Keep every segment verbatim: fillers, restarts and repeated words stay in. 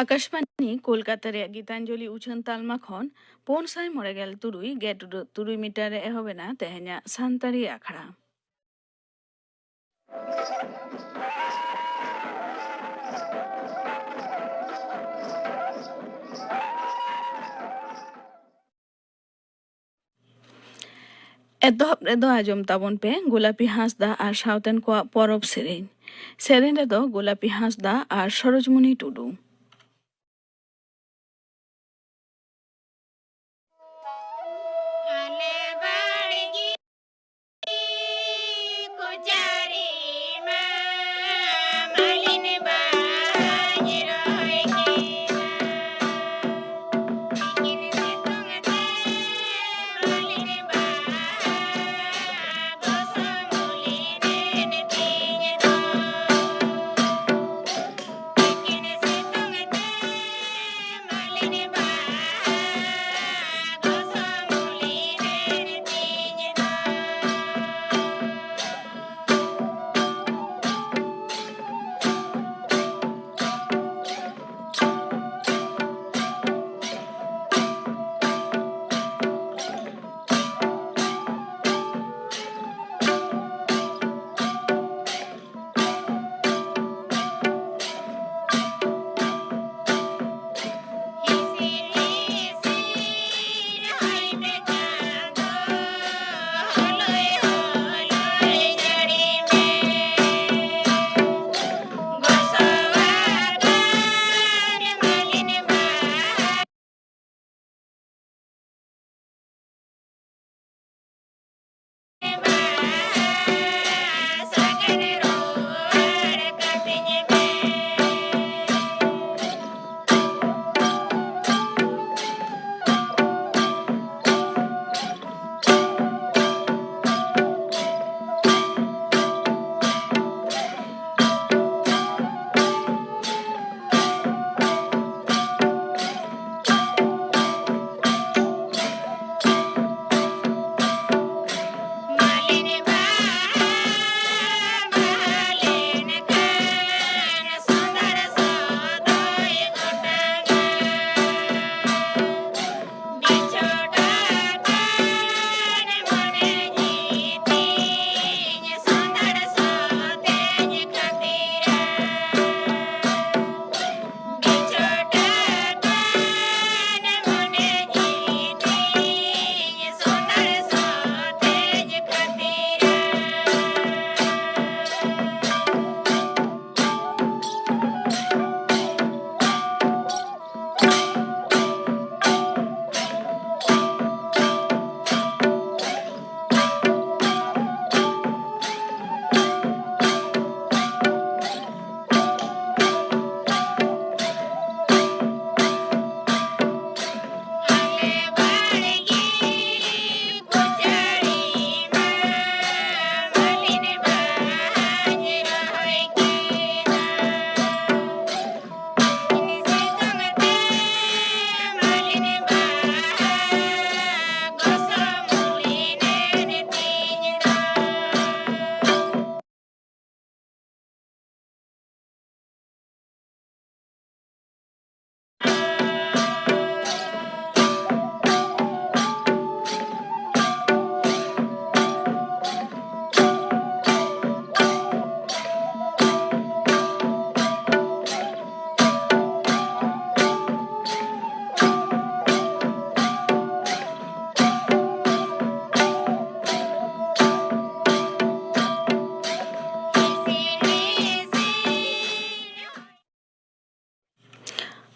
ᱟᱠᱟᱥᱵᱟᱱᱤ ᱠᱳᱞᱠᱟᱛᱟ ᱨᱮᱭᱟᱜ ᱜᱤᱛᱟᱧᱡᱚᱞᱤ ᱩᱪᱷᱟᱹᱱ ᱛᱟᱞᱢᱟ ᱠᱷᱚᱱ ᱯᱩᱱ ᱥᱟᱭ ᱢᱚᱬᱮ ᱜᱮᱞ ᱛᱩᱨᱩᱭ ᱜᱮᱴ ᱩᱰᱟᱹᱜ ᱛᱩᱨᱩᱭ ᱢᱤᱴᱟᱨ ᱨᱮ ᱮᱦᱚᱵ ᱮᱱᱟ ᱛᱮᱦᱮᱧᱟᱜ ᱥᱟᱱᱛᱟᱲᱤ ᱟᱠᱷᱲᱟ᱾ ᱮᱛᱚᱦᱚᱵ ᱨᱮᱫᱚ ᱟᱸᱡᱚᱢ ᱛᱟᱵᱚᱱ ᱯᱮ ᱜᱳᱞᱟᱯᱤ ᱦᱟᱸᱥᱫᱟ ᱟᱨ ᱥᱟᱶᱛᱮᱱ ᱠᱚᱣᱟᱜ ᱯᱚᱨᱚᱵᱽ ᱥᱮᱨᱮᱧ᱾ ᱥᱮᱨᱮᱧ ᱨᱮᱫᱚ ᱜᱳᱞᱟᱯᱤ ᱦᱟᱸᱥᱫᱟ ᱟᱨ ᱥᱚᱨᱳᱡᱽᱢᱩᱱᱤ ᱴᱩᱰᱩ᱾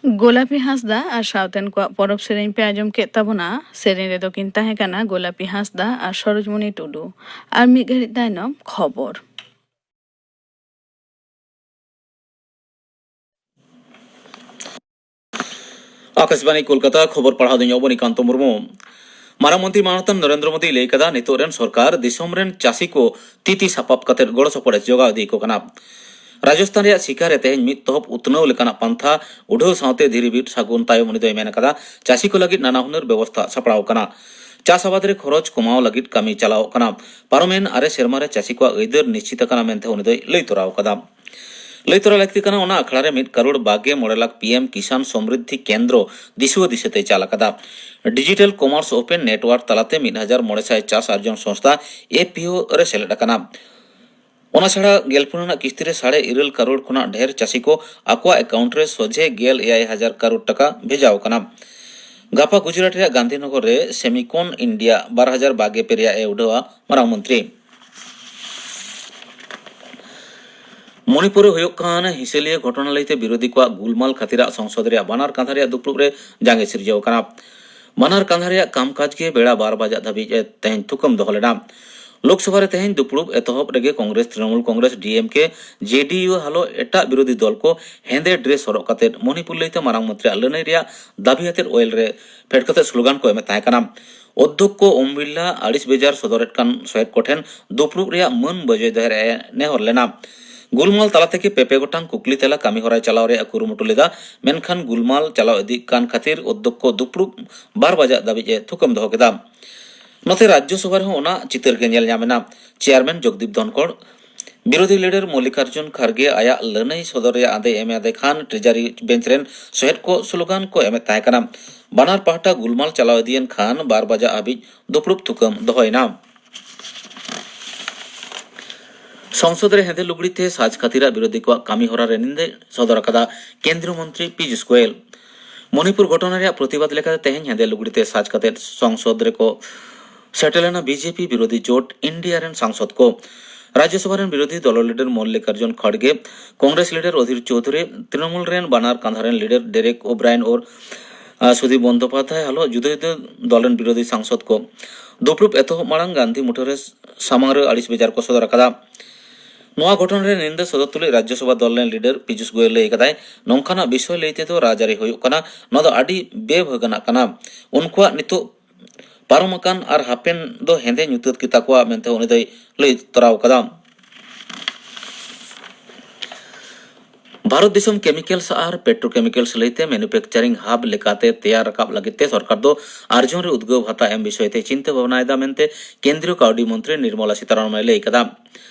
ᱜᱳᱞᱟᱯᱤ ᱦᱟᱸᱥᱫᱟ ᱟᱨ ᱥᱟᱶᱛᱮᱱ ᱠᱚᱣᱟᱜ ᱯᱚᱨᱚᱵᱽ ᱥᱮᱨᱮᱧ ᱯᱮ ᱟᱸᱡᱚᱢ ᱠᱮᱫ ᱛᱟᱵᱚᱱᱟ᱾ ᱥᱮᱨᱮᱧ ᱨᱮᱫᱚ ᱠᱤᱱ ᱛᱟᱦᱮᱸ ᱠᱟᱱᱟ ᱜᱳᱞᱟᱯᱤ ᱦᱟᱸᱥᱫᱟ ᱟᱨ ᱥᱚᱨᱳᱡᱽᱢᱚᱱᱤ ᱴᱩᱰᱩ᱾ ᱟᱨ ᱢᱤᱫ ᱜᱷᱟᱹᱲᱤᱡ ᱛᱟᱭᱱᱚᱢ ᱠᱷᱚᱵᱚᱨ᱾ ᱟᱠᱟᱥᱵᱟᱱᱤ ᱠᱳᱞᱠᱟᱛᱟ, ᱠᱷᱚᱵᱚᱨ ᱯᱟᱲᱦᱟᱣ ᱫᱚᱧ ᱚᱵᱚᱱᱤᱠᱟᱱᱛᱚ ᱢᱩᱨᱢᱩ᱾ ᱢᱟᱨᱟᱝ ᱢᱚᱱᱛᱨᱤ ᱢᱟᱱᱚᱛᱟᱱ ᱱᱚᱨᱮᱱᱫᱨᱚ ᱢᱳᱫᱤᱭ ᱞᱟᱹᱭ ᱠᱟᱫᱟ, ᱱᱤᱛᱚᱜ ᱨᱮᱱ ᱥᱚᱨᱠᱟᱨ ᱫᱤᱥᱚᱢ ᱨᱮᱱ ᱪᱟᱹᱥᱤ ᱠᱚ ᱛᱤ ᱛᱤ ᱥᱟᱯᱟᱵ ᱠᱟᱛᱮ ᱜᱚᱲᱚ ᱥᱚᱯᱚᱦᱚᱫ ᱮ ᱡᱚᱜᱟᱣ ᱤᱫᱤ ᱟᱠᱚ ᱠᱟᱱᱟ᱾ ᱨᱟᱡᱚᱥᱛᱷᱟᱱ ᱨᱮᱭᱟᱜ ᱥᱤᱠᱟᱨ ᱨᱮ ᱛᱮᱦᱮᱧ ᱢᱤᱫ ᱛᱚᱦᱚᱵ ᱩᱛᱱᱟᱹᱣ ᱞᱮᱠᱟᱱᱟᱜ ᱯᱟᱱᱛᱷᱟ ᱩᱰᱷᱟᱹᱣ ᱥᱟᱶᱛᱮ ᱫᱷᱤᱨᱤ ᱵᱤᱨ ᱥᱟᱹᱜᱩᱱ ᱛᱟᱭᱚᱢ ᱩᱱᱤ ᱫᱚᱭ ᱢᱮᱱ ᱟᱠᱟᱫᱟ, ᱪᱟᱹᱥᱤ ᱠᱚ ᱞᱟᱹᱜᱤᱫ ᱱᱟᱱᱟ ᱦᱩᱱᱟᱹᱨ ᱵᱮᱵᱚᱥᱛᱷᱟ ᱥᱟᱯᱲᱟᱣ ᱟᱠᱟᱱᱟ᱾ ᱪᱟᱥ ᱟᱵᱟᱫ ᱨᱮ ᱠᱷᱚᱨᱚᱪ ᱠᱚᱢᱟᱣ ᱞᱟᱹᱜᱤᱫ ᱠᱟᱹᱢᱤ ᱪᱟᱞᱟᱣᱚᱜ ᱠᱟᱱᱟ᱾ ᱯᱟᱨᱚᱢᱮᱱ ᱟᱨᱮ ᱥᱮᱨᱢᱟ ᱨᱮ ᱪᱟᱹᱥᱤ ᱠᱚᱣᱟᱜ ᱟᱹᱭᱫᱟᱹᱨ ᱱᱤᱥᱪᱤᱛ ᱟᱠᱟᱱᱟ ᱢᱮᱱᱛᱮ ᱩᱱᱤ ᱫᱚᱭ ᱞᱟᱹᱭ ᱛᱚᱨᱟᱣ ᱟᱠᱟᱫᱟ᱾ ᱞᱟᱹᱭ ᱛᱚᱨᱟ ᱞᱟᱹᱠᱛᱤ ᱠᱟᱱᱟ, ᱚᱱᱟ ᱟᱠᱷᱲᱟ ᱨᱮ ᱢᱤᱫ ᱠᱟᱨᱳᱲ ᱵᱟᱜᱮ ᱢᱚᱬᱮ ᱞᱟᱠᱷ ᱯᱤ ᱮᱢ ᱠᱤᱥᱟᱱ ᱥᱚᱢᱨᱤᱫᱷᱤ ᱠᱮᱱᱫᱨᱚ ᱫᱤᱥᱩᱣᱟᱹ ᱫᱤᱥᱟᱹ ᱛᱮᱭ ᱪᱟᱞ ᱟᱠᱟᱫᱟ᱾ Digital Commerce Open Network ᱛᱟᱞᱟᱛᱮ ᱢᱤᱫ ᱦᱟᱡᱟᱨ ᱢᱚᱬᱮ ᱥᱟᱭ ᱪᱟᱥ ᱟᱨᱡᱚᱱ ᱥᱚᱝᱥᱛᱷᱟ, ᱮᱯᱷ ᱯᱤ ᱳ, ᱨᱮ ᱥᱮᱞᱮᱫ ᱟᱠᱟᱱᱟ᱾ ᱚᱱᱟ ᱪᱷᱟᱲᱟ ᱜᱮᱞ ᱯᱩᱱ ᱟᱱᱟᱜ ᱠᱤᱥᱛᱤ ᱨᱮ ᱥᱟᱲᱮ ᱤᱨᱟᱹᱞ ᱠᱟᱨᱳᱲ ᱠᱷᱚᱱᱟᱜ ᱰᱷᱮᱨ ᱪᱟᱹᱥᱤ ᱠᱚ ᱟᱠᱚᱣᱟᱜ ᱮᱠᱟᱣᱩᱱᱴ ᱨᱮ ᱥᱚᱡᱷᱮ ᱜᱮᱞ ᱮᱭᱟᱭ ᱦᱟᱡᱟᱨ ᱠᱟᱨᱳᱲ ᱴᱟᱠᱟ ᱵᱷᱮᱡᱟᱣ ᱟᱠᱟᱱᱟ᱾ ᱜᱟᱯᱟ ᱜᱩᱡᱽᱨᱟᱴ ᱨᱮᱭᱟᱜ ᱜᱟᱱᱫᱷᱤᱱᱚᱜᱚᱨ ᱨᱮ ᱥᱮᱢᱤᱠᱚᱱ ᱤᱱᱰᱤᱭᱟ ᱵᱟᱨ ᱦᱟᱡᱟᱨ ᱵᱟᱜᱮ ᱯᱮ ᱨᱮᱭᱟᱜ ᱮ ᱩᱰᱷᱟᱹᱣᱟ ᱢᱟᱨᱟᱝ ᱢᱚᱱᱛᱨᱤ᱾ ᱢᱚᱱᱤᱯᱩᱨ ᱨᱮ ᱦᱩᱭᱩᱜ ᱠᱟᱱ ᱦᱤᱥᱟᱹᱞᱤᱭᱟᱹ ᱜᱷᱚᱴᱚᱱᱟ ᱞᱟᱹᱭᱛᱮ ᱵᱤᱨᱳᱫᱷᱤ ᱠᱚᱣᱟᱜ ᱜᱩᱞᱢᱟᱞ ᱠᱷᱟᱹᱛᱤᱨᱟᱜ ᱥᱚᱝᱥᱚᱫ ᱨᱮᱭᱟᱜ ᱵᱟᱱᱟᱨ ᱠᱟᱸᱫᱷᱟ ᱨᱮᱭᱟᱜ ᱫᱩᱯᱲᱩᱵ ᱨᱮ ᱡᱟᱸᱜᱮ ᱥᱤᱨᱡᱟᱹᱣ ᱟᱠᱟᱱᱟ᱾ ᱵᱟᱱᱟᱨ ᱠᱟᱸᱫᱷᱟ ᱨᱮᱭᱟᱜ ᱠᱟᱢᱠᱟᱡᱽ ᱜᱮ ᱵᱮᱲᱟ ᱵᱟᱨ ᱵᱟᱡᱟᱜ ᱫᱷᱟᱹᱵᱤᱡ ᱮ ᱛᱮᱦᱮᱧ ᱛᱷᱩᱠᱟᱹᱢ ᱫᱚᱦᱚ ᱞᱮᱱᱟ᱾ ᱞᱳᱠᱥᱚᱵᱷᱟ ᱨᱮ ᱛᱮᱦᱮᱧ ᱫᱩᱯᱲᱩᱵ ᱮᱛᱚᱦᱚᱵ ᱨᱮᱜᱮ ᱠᱚᱝᱜᱨᱮᱥ, ᱛᱨᱤᱱᱚᱢᱩᱞ ᱠᱚᱝᱜᱨᱮᱥ, ᱰᱤ ᱮᱢ ᱠᱮ, ᱡᱮ ᱰᱤ ᱭᱩ ᱦᱟᱞᱚ ᱮᱴᱟᱜ ᱵᱤᱨᱳᱫᱷᱤ ᱫᱚᱞ ᱠᱚ ᱦᱮᱸᱫᱮ ᱰᱨᱮᱥ ᱦᱚᱨᱚᱜ ᱠᱟᱛᱮ ᱢᱚᱱᱤᱯᱩᱨ ᱞᱟᱹᱭᱛᱮ ᱢᱟᱨᱟᱝ ᱢᱚᱱᱛᱨᱤᱭᱟᱜ ᱞᱟᱹᱱᱟᱹᱭ ᱨᱮᱭᱟᱜ ᱫᱟᱹᱵᱤ ᱟᱛᱮ ᱚᱭᱮᱞ ᱨᱮ ᱯᱷᱮᱰ ᱠᱟᱛᱮ ᱥᱞᱳᱜᱟᱱ ᱠᱚ ᱮᱢᱮᱫ ᱛᱟᱦᱮᱸ ᱠᱟᱱᱟ᱾ ᱚᱫᱽᱫᱷᱚᱠᱠᱷᱚ ᱳᱢ ᱵᱤᱨᱞᱟ ᱟᱹᱲᱤᱥ ᱵᱮᱡᱟᱨ ᱥᱚᱫᱚᱨᱮᱫ ᱠᱟᱱ ᱥᱚᱦᱮᱫ ᱠᱚᱴᱷᱮᱱ ᱫᱩᱯᱲᱩᱵ ᱨᱮᱭᱟᱜ ᱢᱟᱹᱱ ᱵᱟᱹᱡᱟᱹᱭ ᱫᱚᱦᱚ ᱨᱮᱭᱟᱜ ᱮ ᱱᱮᱦᱚᱨ ᱞᱮᱱᱟ᱾ ᱜᱩᱞᱢᱟᱞ ᱛᱟᱞᱟ ᱛᱮᱜᱮ ᱯᱮ ᱯᱮ ᱜᱚᱴᱟᱝ ᱠᱩᱠᱞᱤ ᱛᱮᱞᱟ ᱠᱟᱹᱢᱤ ᱦᱚᱨᱟᱭ ᱪᱟᱞᱟᱣ ᱨᱮᱭᱟᱜ ᱠᱩᱨᱩᱢᱩᱴᱩ ᱞᱮᱫᱟ, ᱢᱮᱱᱠᱷᱟᱱ ᱜᱩᱞᱢᱟᱞ ᱪᱟᱞᱟᱣ ᱤᱫᱤᱜ ᱠᱟᱱ ᱠᱷᱟᱹᱛᱤᱨ ᱚᱫᱽᱫᱷᱚᱠᱠᱷᱚ ᱫᱩᱯᱲᱩᱵ ᱵᱟᱨ ᱵᱟᱡᱟᱜ ᱫᱷᱟᱹᱵᱤᱡ ᱮ ᱛᱷᱩᱠᱟᱹᱢ ᱫᱚᱦᱚ ᱠᱮᱫᱟ᱾ ᱱᱚᱛᱮ ᱨᱟᱡᱽᱡᱚ ᱥᱚᱵᱷᱟ ᱨᱮᱦᱚᱸ ᱚᱱᱟ ᱪᱤᱛᱟᱹᱨ ᱜᱮ ᱧᱮᱞ ᱧᱟᱢ ᱮᱱᱟ᱾ ᱪᱮᱭᱟᱨᱢᱮᱱ ᱡᱚᱜᱽᱫᱤᱯ ᱫᱷᱚᱱᱠᱚᱲ ᱵᱤᱨᱳᱫᱷᱤ ᱞᱤᱰᱟᱨ ᱢᱚᱞᱞᱤᱠᱟᱨᱡᱩᱱ ᱠᱷᱟᱨᱜᱮ ᱟᱭᱟᱜ ᱞᱟᱹᱱᱟᱹᱭ ᱥᱚᱫᱚᱨ ᱨᱮᱭᱟᱜ ᱟᱸᱫᱮ ᱮᱢ ᱟᱫᱮ ᱠᱷᱟᱱ ᱴᱨᱮᱡᱟᱨᱤ ᱵᱮᱧᱪ ᱨᱮᱱ ᱥᱚᱦᱮᱫ ᱠᱚ ᱥᱞᱳᱜᱟᱱ ᱠᱚ ᱮᱢᱮᱫ ᱛᱟᱦᱮᱸ ᱠᱟᱱᱟ᱾ ᱵᱟᱱᱟᱨ ᱯᱟᱦᱴᱟ ᱜᱩᱞᱢᱟᱞ ᱪᱟᱞᱟᱣ ᱤᱫᱤᱭᱮᱱ ᱠᱷᱟᱱ ᱵᱟᱨ ᱵᱟᱡᱟᱜ ᱦᱟᱹᱵᱤᱡ ᱫᱩᱯᱲᱩᱵ ᱛᱷᱩᱠᱟᱹᱢ ᱫᱚᱦᱚᱭᱮᱱᱟ᱾ ᱥᱚᱝᱥᱚᱫ ᱨᱮ ᱦᱮᱸᱫᱮ ᱞᱩᱜᱽᱲᱤ ᱛᱮ ᱥᱟᱡᱽ ᱠᱷᱟᱹᱛᱤᱨᱟᱜ ᱵᱤᱨᱳᱫᱷᱤ ᱠᱚᱣᱟᱜ ᱠᱟᱹᱢᱤ ᱦᱚᱨᱟ ᱨᱮ ᱱᱤᱱᱫᱟᱹᱭ ᱥᱚᱫᱚᱨ ᱟᱠᱟᱫᱟ ᱠᱮᱱᱫᱨᱤᱭᱚ ᱢᱚᱱᱛᱨᱤ ᱯᱤᱭᱩᱥ ᱜᱳᱭᱮᱞ᱾ ᱢᱚᱱᱤᱯᱩᱨ ᱜᱷᱚᱴᱚᱱᱟ ᱨᱮᱭᱟᱜ ᱯᱨᱚᱛᱤᱵᱟᱫ ᱞᱮᱠᱟᱛᱮ ᱛᱮᱦᱮᱧ ᱦᱮᱸᱫᱮ ᱞᱩᱜᱽᱲᱤ ᱛᱮ ᱥᱟᱡᱽ ᱠᱟᱛᱮ ᱥᱚᱝᱥᱚᱫ ᱨᱮᱠᱚ ᱥᱮᱴᱮᱨ ᱞᱮᱱᱟ ᱵᱤ ᱡᱮ ᱯᱤ ᱵᱤᱨᱳᱫᱷᱤ ᱡᱳᱴ ᱤᱱᱰᱤᱭᱟ ᱨᱮᱱ ᱥᱟᱝᱥᱚᱫ ᱠᱚ᱾ ᱨᱟᱡᱽᱭᱚᱥᱚᱵᱷᱟ ᱨᱮᱱ ᱵᱤᱨᱳᱫᱷᱤ ᱫᱚᱞ ᱞᱤᱰᱟᱨ ᱢᱚᱞᱞᱤᱠᱟᱨᱡᱩᱱ ᱠᱷᱟᱲᱜᱮ, ᱠᱚᱝᱜᱨᱮᱥ ᱞᱤᱰᱟᱨ ᱚᱫᱷᱤᱨ ᱪᱳᱣᱫᱷᱩᱨᱤ, ᱛᱨᱤᱱᱚᱢᱩᱞ ᱨᱮᱱ ᱵᱟᱱᱟᱨ ᱠᱟᱸᱫᱷᱟ ᱨᱮᱱ ᱞᱤᱰᱟᱨ ᱰᱮᱨᱮᱠ ᱳᱵᱨᱟᱭᱮᱱ ᱟᱨ ᱥᱩᱫᱤᱯ ᱵᱚᱱᱫᱳᱯᱟᱫᱷᱭᱟᱭ ᱦᱚᱸ ᱡᱩᱫᱟᱹ ᱡᱩᱫᱟᱹ ᱫᱚᱞ ᱨᱮᱱ ᱵᱤᱨᱳᱫᱷᱤ ᱥᱟᱝᱥᱚᱫ ᱠᱚ ᱫᱩᱯᱲᱩᱵ ᱮᱛᱚᱦᱚᱵ ᱢᱟᱲᱟᱝ ᱜᱟᱱᱫᱷᱤ ᱢᱩᱴᱷᱟᱹᱱ ᱨᱮ ᱥᱟᱢᱟᱝ ᱨᱮ ᱟᱹᱲᱤᱥ ᱵᱮᱡᱟᱨ ᱠᱚ ᱥᱚᱫᱚᱨ ᱟᱠᱟᱫᱟ᱾ ᱱᱚᱣᱟ ᱜᱷᱚᱴᱚᱱ ᱨᱮ ᱱᱤᱱᱫᱟᱹ ᱥᱚᱫᱚᱨ ᱛᱩᱞᱩᱡ ᱨᱟᱡᱽᱭᱚᱥᱚᱵᱷᱟ ᱫᱚᱞ ᱨᱮᱱ ᱞᱤᱰᱟᱨ ᱯᱤᱡᱩᱥ ᱜᱳᱭᱮᱞ ᱞᱟᱹᱭ ᱟᱠᱟᱫᱟᱭ, ᱱᱚᱝᱠᱟᱱᱟᱜ ᱵᱤᱥᱚᱭ ᱞᱟᱹᱭ ᱛᱮᱫᱚ ᱨᱟᱡᱽᱟᱹᱨᱤ ᱦᱩᱭᱩᱜ ᱠᱟᱱᱟ, ᱱᱚᱣᱟ ᱫᱚ ᱟᱹᱰᱤ ᱵᱮᱵᱷᱟᱹᱜᱟᱱᱟᱜ ᱠᱟᱱᱟ᱾ ᱩᱱᱠᱩᱣᱟᱜ ᱱᱤᱛᱚᱜ ᱯᱟᱨᱚᱢ ᱟᱠᱟᱱ ᱟᱨ ᱦᱟᱯᱮᱱ ᱫᱚ ᱦᱮᱸᱫᱮ ᱧᱩᱛᱟᱹᱛ ᱜᱮᱛᱟ ᱠᱚᱣᱟ ᱢᱮᱱᱛᱮ ᱩᱱᱤ ᱫᱚᱭ ᱞᱟᱹᱭ ᱛᱚᱨᱟᱣ ᱟᱠᱟᱫᱟ᱾ ᱵᱷᱟᱨᱚᱛ ᱫᱤᱥᱚᱢ ᱠᱮᱢᱤᱠᱮᱞᱥ ᱟᱨ ᱯᱮᱴᱨᱳᱠᱮᱢᱤᱠᱮᱞᱥ ᱞᱟᱹᱭᱛᱮ ᱢᱮᱱᱩᱯᱷᱮᱠᱪᱟᱨᱤᱝ ᱦᱟᱵ ᱞᱮᱠᱟᱛᱮ ᱛᱮᱭᱟᱨ ᱨᱟᱠᱟᱵ ᱞᱟᱹᱜᱤᱫ ᱛᱮ ᱥᱚᱨᱠᱟᱨ ᱫᱚ ᱟᱨᱡᱚᱱ ᱨᱮ ᱩᱫᱽᱜᱟᱹᱣ ᱵᱷᱟᱛᱟ ᱮᱢ ᱵᱤᱥᱚᱭ ᱛᱮ ᱪᱤᱱᱛᱟᱹ ᱵᱷᱟᱵᱽᱱᱟᱭᱮᱫᱟ ᱢᱮᱱᱛᱮ ᱠᱮᱱᱫᱨᱤᱭᱚ ᱠᱟᱹᱣᱰᱤ ᱢᱚᱱᱛᱨᱤ ᱱᱤᱨᱢᱚᱞᱟ ᱥᱤᱛᱟᱨᱟᱢ ᱮ ᱞᱟᱹᱭ ᱟᱠᱟᱫᱟ᱾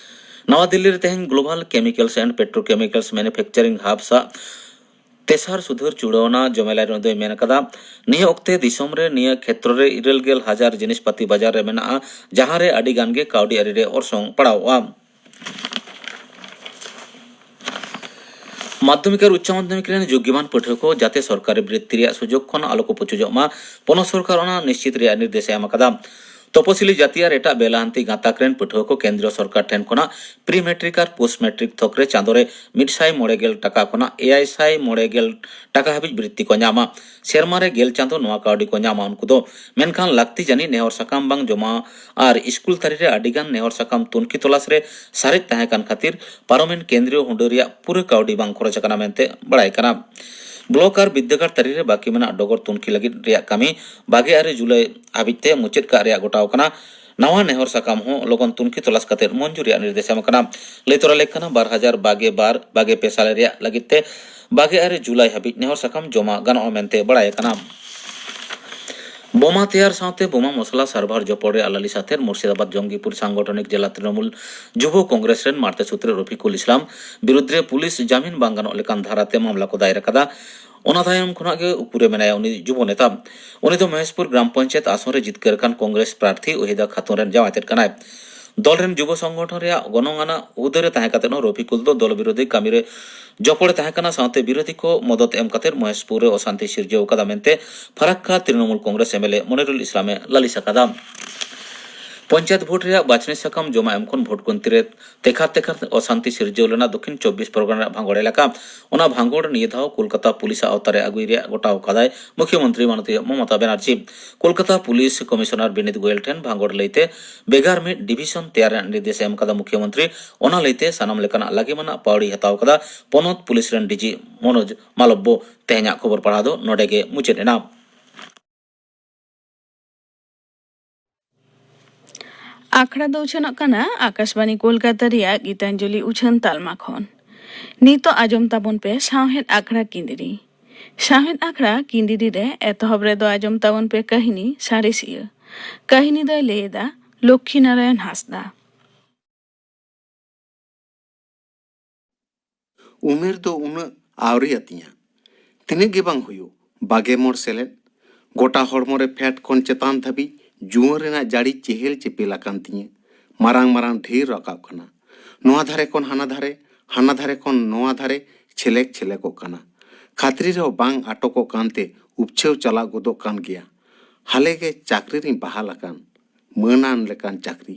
ᱱᱟᱣᱟ ᱫᱤᱞᱞᱤ ᱨᱮ ᱛᱮᱦᱮᱧ global chemicals and petrochemicals manufacturing hub ᱥᱟᱶ ᱛᱮᱥᱟᱨ ᱥᱩᱫᱷᱟᱹᱨ ᱪᱩᱲᱟᱹᱣᱱᱟ ᱡᱚᱢᱮᱞᱟᱭ ᱨᱮ ᱫᱚᱭ ᱢᱮᱱ ᱟᱠᱟᱫᱟ, ᱱᱤᱭᱟᱹ ᱚᱠᱛᱮ ᱫᱤᱥᱚᱢ ᱨᱮ ᱱᱤᱭᱟᱹ ᱠᱷᱮᱛᱨᱚ ᱨᱮ ᱤᱨᱟᱹᱞ ᱜᱮᱞ ᱦᱟᱡᱟᱨ ᱡᱤᱱᱤᱥᱯᱟᱹᱛᱤ ᱵᱟᱡᱟᱨ ᱨᱮ ᱢᱮᱱᱟᱜᱼᱟ, ᱡᱟᱦᱟᱸ ᱨᱮ ᱟᱹᱰᱤ ᱜᱟᱱ ᱜᱮ ᱠᱟᱹᱣᱰᱤ ᱟᱹᱨᱤ ᱨᱮ ᱚᱨᱥᱚᱝ ᱯᱟᱲᱟᱣᱜᱼᱟ᱾ ᱢᱟᱫᱽᱫᱷᱚᱢᱤᱠ ᱟᱨ ᱩᱪᱪᱚ ᱢᱟᱫᱽᱫᱷᱚᱢᱤᱠ ᱨᱮᱱ ᱡᱳᱜᱽᱜᱚᱢᱟᱱ ᱯᱟᱹᱴᱷᱩᱣᱟᱹ ᱠᱚ ᱡᱟᱛᱮ ᱥᱚᱨᱠᱟᱨᱤ ᱵᱨᱤᱛᱛᱤ ᱨᱮᱭᱟᱜ ᱥᱩᱡᱳᱜᱽ ᱠᱷᱚᱱ ᱟᱞᱚ ᱠᱚ ᱯᱩᱪᱩᱡᱚᱜ ᱢᱟ, ᱯᱚᱱᱚᱛ ᱥᱚᱨᱠᱟᱨ ᱚᱱᱟ ᱱᱤᱥᱪᱤᱛ ᱨᱮᱭᱟᱜ ᱱᱤᱨᱫᱮᱥ ᱮ ᱮᱢ ᱟᱠᱟᱫᱟ᱾ ᱛᱚᱯᱚᱥᱤᱞᱤ ᱡᱟᱹᱛᱤ ᱟᱨ ᱮᱴᱟᱜ ᱵᱮᱞᱟᱦᱟᱱᱛᱤ ᱜᱟᱸᱛᱟᱠ ᱨᱮᱱ ᱯᱟᱹᱴᱷᱩᱣᱟᱹ ᱠᱚ ᱠᱮᱱᱫᱨᱤᱭᱚ ᱥᱚᱨᱠᱟᱨ ᱴᱷᱮᱱ ᱠᱷᱚᱱᱟᱜ ᱯᱨᱤ ᱢᱮᱴᱨᱤᱠ ᱟᱨ ᱯᱳᱥᱴ ᱢᱮᱴᱨᱤᱠ ᱛᱷᱚᱠ ᱨᱮ ᱪᱟᱸᱫᱳ ᱨᱮ ᱢᱤᱫ ᱥᱟᱭ ᱢᱚᱬᱮ ᱜᱮᱞ ᱴᱟᱠᱟ ᱠᱷᱚᱱᱟᱜ ᱮᱭᱟᱭ ᱥᱟᱭ ᱢᱚᱬᱮ ᱜᱮᱞ ᱴᱟᱠᱟ ᱦᱟᱹᱵᱤᱡ ᱵᱨᱤᱛᱛᱤ ᱠᱚ ᱧᱟᱢᱟ᱾ ᱥᱮᱨᱢᱟ ᱨᱮ ᱜᱮᱞ ᱪᱟᱸᱫᱳ ᱱᱚᱣᱟ ᱠᱟᱹᱣᱰᱤ ᱠᱚ ᱧᱟᱢᱟ ᱩᱱᱠᱩ ᱫᱚ᱾ ᱢᱮᱱᱠᱷᱟᱱ ᱞᱟᱹᱠᱛᱤ ᱡᱟᱹᱱᱤᱡ ᱱᱮᱦᱚᱨ ᱥᱟᱠᱟᱢ ᱵᱟᱝ ᱡᱚᱢᱟ ᱟᱨ ᱥᱠᱩᱞ ᱛᱟᱹᱨᱤ ᱨᱮ ᱟᱹᱰᱤ ᱜᱟᱱ ᱱᱮᱦᱚᱨ ᱥᱟᱠᱟᱢ ᱛᱩᱱᱠᱷᱤ ᱛᱚᱞᱟᱥ ᱨᱮ ᱥᱟᱨᱮᱡ ᱛᱟᱦᱮᱸ ᱠᱟᱱ ᱠᱷᱟᱹᱛᱤᱨ ᱯᱟᱨᱚᱢᱮᱱ ᱠᱮᱱᱫᱨᱤᱭᱚ ᱦᱩᱰᱟᱹ ᱨᱮᱭᱟᱜ ᱯᱩᱨᱟᱹ ᱠᱟᱹᱣᱰᱤ ᱵᱟᱝ ᱠᱷᱚᱨᱚᱪ ᱟᱠᱟᱱᱟ ᱢᱮᱱᱛᱮ ᱵᱟᱲᱟᱭ ᱠᱟᱱᱟ᱾ ᱵᱞᱚᱠ ᱟᱨ ᱵᱤᱨᱫᱟᱹᱜᱟᱲ ᱛᱟᱹᱨᱤ ᱨᱮ ᱵᱟᱹᱠᱤ ᱢᱮᱱᱟᱜ ᱰᱚᱜᱚᱨ ᱛᱩᱱᱠᱷᱤ ᱞᱟᱹᱜᱤᱫ ᱨᱮᱭᱟᱜ ᱠᱟᱹᱢᱤ ᱵᱟᱜᱮ ᱟᱨᱮ ᱡᱩᱞᱟᱭ ᱦᱟᱹᱵᱤᱡ ᱛᱮ ᱢᱩᱪᱟᱹᱫ ᱠᱟᱜ ᱨᱮᱭᱟᱜ ᱜᱚᱴᱟᱣ ᱟᱠᱟᱱᱟ᱾ ᱱᱟᱣᱟ ᱱᱮᱦᱚᱨ ᱥᱟᱠᱟᱢ ᱦᱚᱸ ᱞᱚᱜᱚᱱ ᱛᱩᱱᱠᱷᱤ ᱛᱚᱞᱟᱥ ᱠᱟᱛᱮ ᱢᱚᱧᱡᱩᱨ ᱨᱮᱭᱟᱜ ᱱᱤᱨᱫᱮᱥ ᱮᱢ ᱟᱠᱟᱱᱟ᱾ ᱞᱟᱹᱭ ᱛᱚᱨᱟ ᱞᱮᱠ ᱠᱟᱱᱟ, ᱵᱟᱨ ᱦᱟᱡᱟᱨ ᱵᱟᱜᱮ ᱵᱟᱨ ᱵᱟᱜᱮ ᱯᱮ ᱥᱟᱞ ᱨᱮᱭᱟᱜ ᱞᱟᱹᱜᱤᱫ ᱛᱮ ᱵᱟᱜᱮ ᱟᱨᱮ ᱡᱩᱞᱟᱭ ᱦᱟᱹᱵᱤᱡ ᱱᱮᱦᱚᱨ ᱥᱟᱠᱟᱢ ᱡᱚᱢᱟ ᱜᱟᱱᱚᱜᱼᱟ ᱢᱮᱱᱛᱮ ᱵᱟᱲᱟᱭ ᱟᱠᱟᱱᱟ᱾ ᱵᱳᱢᱟ ᱛᱮᱭᱟᱨ ᱥᱟᱶᱛᱮ ᱵᱳᱢᱟ ᱢᱚᱥᱞᱟ ᱥᱟᱨᱵᱷᱟᱨ ᱡᱚᱯᱚᱲ ᱨᱮᱭᱟᱜ ᱞᱟᱹᱞᱤᱥ ᱟᱛᱮ ᱢᱩᱨᱥᱤᱫᱟᱵᱟᱫᱽ ᱡᱚᱝᱜᱤᱯᱩᱨ ᱥᱟᱝᱜᱚᱴᱷᱚᱱᱤᱠ ᱡᱮᱞᱟ ᱛᱨᱤᱱᱚᱢᱩᱞ ᱡᱩᱵᱚ ᱠᱚᱝᱜᱨᱮᱥ ᱨᱮᱱ ᱢᱟᱲᱛᱮ ᱥᱩᱛᱨᱮ ᱨᱚᱯᱷᱤᱠᱩᱞ ᱤᱥᱞᱟᱢ ᱵᱤᱨᱩᱫᱽ ᱨᱮ ᱯᱩᱞᱤᱥ ᱡᱟᱢᱤᱱ ᱵᱟᱝ ᱜᱟᱱᱚᱜ ᱞᱮᱠᱟᱱ ᱫᱷᱟᱨᱟᱛᱮ ᱢᱟᱢᱞᱟ ᱠᱚ ᱫᱟᱭᱮᱨ ᱟᱠᱟᱫᱟ᱾ ᱚᱱᱟ ᱛᱟᱭᱚᱢ ᱠᱷᱚᱱᱟᱜ ᱜᱮ ᱩᱠᱩᱨᱮ ᱢᱮᱱᱟᱭᱟ ᱩᱱᱤ ᱡᱩᱵᱚ ᱱᱮᱛᱟ᱾ ᱩᱱᱤ ᱫᱚ ᱢᱚᱦᱮᱥᱯᱩᱨ ᱜᱨᱟᱢ ᱯᱚᱧᱪᱟᱭᱮᱛ ᱟᱥᱚᱱ ᱨᱮ ᱡᱤᱛᱠᱟᱹᱨ ᱟᱠᱟᱱ ᱠᱚᱝᱜᱨᱮᱥ ᱯᱨᱟᱨᱛᱷᱤ ᱚᱦᱤᱫᱟ ᱠᱷᱟᱛᱩᱱ ᱨᱮᱱ ᱡᱟᱶᱟᱭ ᱛᱮᱫ ᱠᱟᱱᱟᱭ᱾ ᱫᱚᱞ ᱨᱮᱱ ᱡᱩᱵᱚ ᱥᱚᱝᱜᱚᱴᱷᱚᱱ ᱨᱮᱭᱟᱜ ᱜᱚᱱᱚᱝ ᱟᱱᱟᱜ ᱦᱩᱫᱟᱹ ᱨᱮ ᱛᱟᱦᱮᱸ ᱠᱟᱛᱮ ᱦᱚᱸ ᱨᱚᱯᱷᱤᱠᱩᱞ ᱫᱚ ᱫᱚᱞ ᱵᱤᱨᱳᱫᱷᱤ ᱠᱟᱹᱢᱤ ᱨᱮ ᱡᱚᱯᱚᱲ ᱮ ᱛᱟᱦᱮᱸ ᱠᱟᱱᱟ᱾ ᱥᱟᱶᱛᱮ ᱵᱤᱨᱳᱫᱷᱤ ᱠᱚ ᱢᱚᱫᱚᱫ ᱮᱢ ᱠᱟᱛᱮ ᱢᱚᱦᱮᱥᱯᱩᱨ ᱨᱮ ᱚᱥᱟᱱᱛᱤ ᱥᱤᱨᱡᱟᱹᱣ ᱟᱠᱟᱫᱟ ᱢᱮᱱᱛᱮ ᱯᱷᱟᱨᱟᱠᱠᱟ Trinamool Congress M L A Monirul Islam ᱮ ᱞᱟᱹᱞᱤᱥ ᱟᱠᱟᱫᱟ᱾ ᱯᱚᱧᱪᱟᱭᱮᱛ ᱵᱷᱳᱴ ᱨᱮᱭᱟᱜ ᱵᱟᱪᱷᱱᱤ ᱥᱟᱠᱟᱢ ᱡᱚᱢᱟ ᱮᱢ ᱠᱷᱚᱱ ᱵᱷᱳᱴ ᱜᱚᱱᱛᱤ ᱨᱮ ᱛᱮᱠᱷᱟᱨ ᱛᱮᱠᱷᱟᱨ ᱚᱥᱟᱱᱛᱤ ᱥᱤᱨᱡᱟᱹᱣ ᱞᱮᱱᱟ ᱫᱚᱠᱷᱤᱱ ᱪᱚᱵᱵᱤᱥ ᱯᱚᱨᱜᱚᱱᱟ ᱨᱮᱭᱟᱜ ᱵᱷᱟᱸᱜᱚᱲ ᱮᱞᱟᱠᱟ᱾ ᱚᱱᱟ ᱵᱷᱟᱸᱜᱚᱲ ᱱᱤᱭᱟᱹ ᱫᱷᱟᱣ ᱠᱳᱞᱠᱟᱛᱟ ᱯᱩᱞᱤᱥᱟᱜ ᱟᱣᱛᱟ ᱨᱮ ᱟᱹᱜᱩᱭ ᱨᱮᱭᱟᱜ ᱜᱚᱴᱟᱣ ᱟᱠᱟᱫᱟᱭ ᱢᱩᱠᱷᱭᱚᱢᱚᱱᱛᱨᱤ ᱢᱟᱱᱚᱛᱤᱭᱟᱹ ᱢᱚᱢᱚᱛᱟ ᱵᱮᱱᱟᱨᱡᱤ᱾ ᱠᱳᱞᱠᱟᱛᱟ ᱯᱩᱞᱤᱥ ᱠᱚᱢᱤᱥᱚᱱᱟᱨ ᱵᱤᱱᱤᱛ ᱜᱳᱭᱮᱞ ᱴᱷᱮᱱ ᱵᱷᱟᱸᱜᱚᱲ ᱞᱟᱹᱭᱛᱮ ᱵᱷᱮᱜᱟᱨ ᱢᱤᱫ ᱰᱤᱵᱷᱤᱥᱚᱱ ᱛᱮᱭᱟᱨ ᱨᱮᱭᱟᱜ ᱱᱤᱨᱫᱮᱥ ᱮ ᱮᱢ ᱟᱠᱟᱫᱟ ᱢᱩᱠᱷᱭᱚᱢᱚᱱᱛᱨᱤ᱾ ᱚᱱᱟ ᱞᱟᱹᱭᱛᱮ ᱥᱟᱱᱟᱢ ᱞᱮᱠᱟᱱᱟᱜ ᱞᱟᱹᱜᱤᱢᱟᱱᱟᱜ ᱯᱟᱹᱣᱲᱤ ᱦᱟᱛᱟᱣ ᱟᱠᱟᱫᱟ ᱯᱚᱱᱚᱛ ᱯᱩᱞᱤᱥ ᱨᱮᱱ ᱰᱤᱡᱤ ᱢᱚᱱᱳᱡᱽ ᱢᱟᱞᱚᱵᱽᱵᱚ᱾ ᱛᱮᱦᱮᱧᱟᱜ ᱠᱷᱚᱵᱚᱨ ᱯᱟᱲᱦᱟᱣ ᱫᱚ ᱱᱚᱰᱮ ᱜᱮ ᱢᱩᱪᱟᱹᱫ ᱮᱱᱟ᱾ ᱟᱠᱷᱲᱟ ᱫᱚ ᱩᱪᱷᱟᱹᱱᱚᱜ ᱠᱟᱱᱟ ᱟᱠᱟᱥᱵᱟᱬᱤ ᱠᱳᱞᱠᱟᱛᱟ ᱨᱮᱭᱟᱜ ᱜᱤᱛᱟᱧᱡᱚᱞᱤ ᱩᱪᱷᱟᱹᱱ ᱛᱟᱞᱢᱟ ᱠᱷᱚᱱ᱾ ᱱᱤᱛᱚᱜ ᱟᱸᱡᱚᱢ ᱛᱟᱵᱚᱱ ᱯᱮ ᱥᱟᱶᱦᱮᱫ ᱟᱠᱷᱲᱟ ᱠᱤᱱᱫᱽᱨᱤ᱾ ᱥᱟᱶᱦᱮᱫ ᱟᱠᱷᱲᱟ ᱠᱤᱱᱫᱽᱨᱤ ᱨᱮ ᱮᱛᱚᱦᱚᱵ ᱨᱮᱫᱚ ᱟᱸᱡᱚᱢ ᱛᱟᱵᱚᱱ ᱯᱮ ᱠᱟᱹᱦᱱᱤ ᱥᱟᱬᱮᱥᱤᱭᱟᱹ᱾ ᱠᱟᱹᱦᱱᱤ ᱫᱚᱭ ᱞᱟᱹᱭ ᱮᱫᱟ ᱞᱚᱠᱠᱷᱤ ᱱᱟᱨᱟᱭᱚᱱ ᱦᱟᱸᱥᱫᱟ᱾ ᱩᱢᱮᱨ ᱫᱚ ᱩᱱᱟᱹᱜ ᱟᱹᱣᱨᱤ ᱟᱹᱛᱤᱧᱟ᱾ ᱛᱤᱱᱟᱹᱜ ᱜᱮ ᱵᱟᱝ ᱦᱩᱭᱩᱜ, ᱵᱟᱜᱮ ᱢᱚᱬ ᱥᱮᱞᱮᱫ᱾ ᱜᱚᱴᱟ ᱦᱚᱲᱢᱚ ᱨᱮ ᱯᱷᱮᱰ ᱠᱷᱚᱱ ᱪᱮᱛᱟᱱ ᱫᱷᱟᱹᱵᱤᱡ ᱡᱩᱣᱟᱹᱱ ᱨᱮᱱᱟᱜ ᱡᱟᱹᱲᱤ ᱪᱮᱦᱮᱞ ᱪᱮᱯᱮᱞ ᱟᱠᱟᱱ ᱛᱤᱧᱟᱹ᱾ ᱢᱟᱨᱟᱝ ᱢᱟᱨᱟᱝ ᱰᱷᱤᱨ ᱨᱟᱠᱟᱵ ᱠᱟᱱᱟ᱾ ᱱᱚᱣᱟ ᱫᱷᱟᱨᱮ ᱠᱷᱚᱱ ᱦᱟᱱᱟ ᱫᱷᱟᱨᱮ, ᱦᱟᱱᱟ ᱫᱷᱟᱨᱮ ᱠᱷᱚᱱ ᱱᱚᱣᱟ ᱫᱷᱟᱨᱮ ᱪᱷᱮᱞᱮᱠ ᱪᱷᱮᱞᱮᱠᱚᱜ ᱠᱟᱱᱟ᱾ ᱠᱷᱟᱹᱛᱨᱤ ᱨᱮᱦᱚᱸ ᱵᱟᱝ ᱟᱴᱚᱠᱚᱜ ᱠᱟᱱᱛᱮ ᱩᱯᱪᱷᱟᱹᱣ ᱪᱟᱞᱟᱣ ᱜᱚᱫᱚᱜ ᱠᱟᱱ ᱜᱮᱭᱟ᱾ ᱦᱟᱞᱮ ᱜᱮ ᱪᱟᱹᱠᱨᱤ ᱨᱤᱧ ᱵᱟᱦᱟᱞ ᱟᱠᱟᱱ᱾ ᱢᱟᱹᱱᱟᱱ ᱞᱮᱠᱟᱱ ᱪᱟᱹᱠᱨᱤ᱾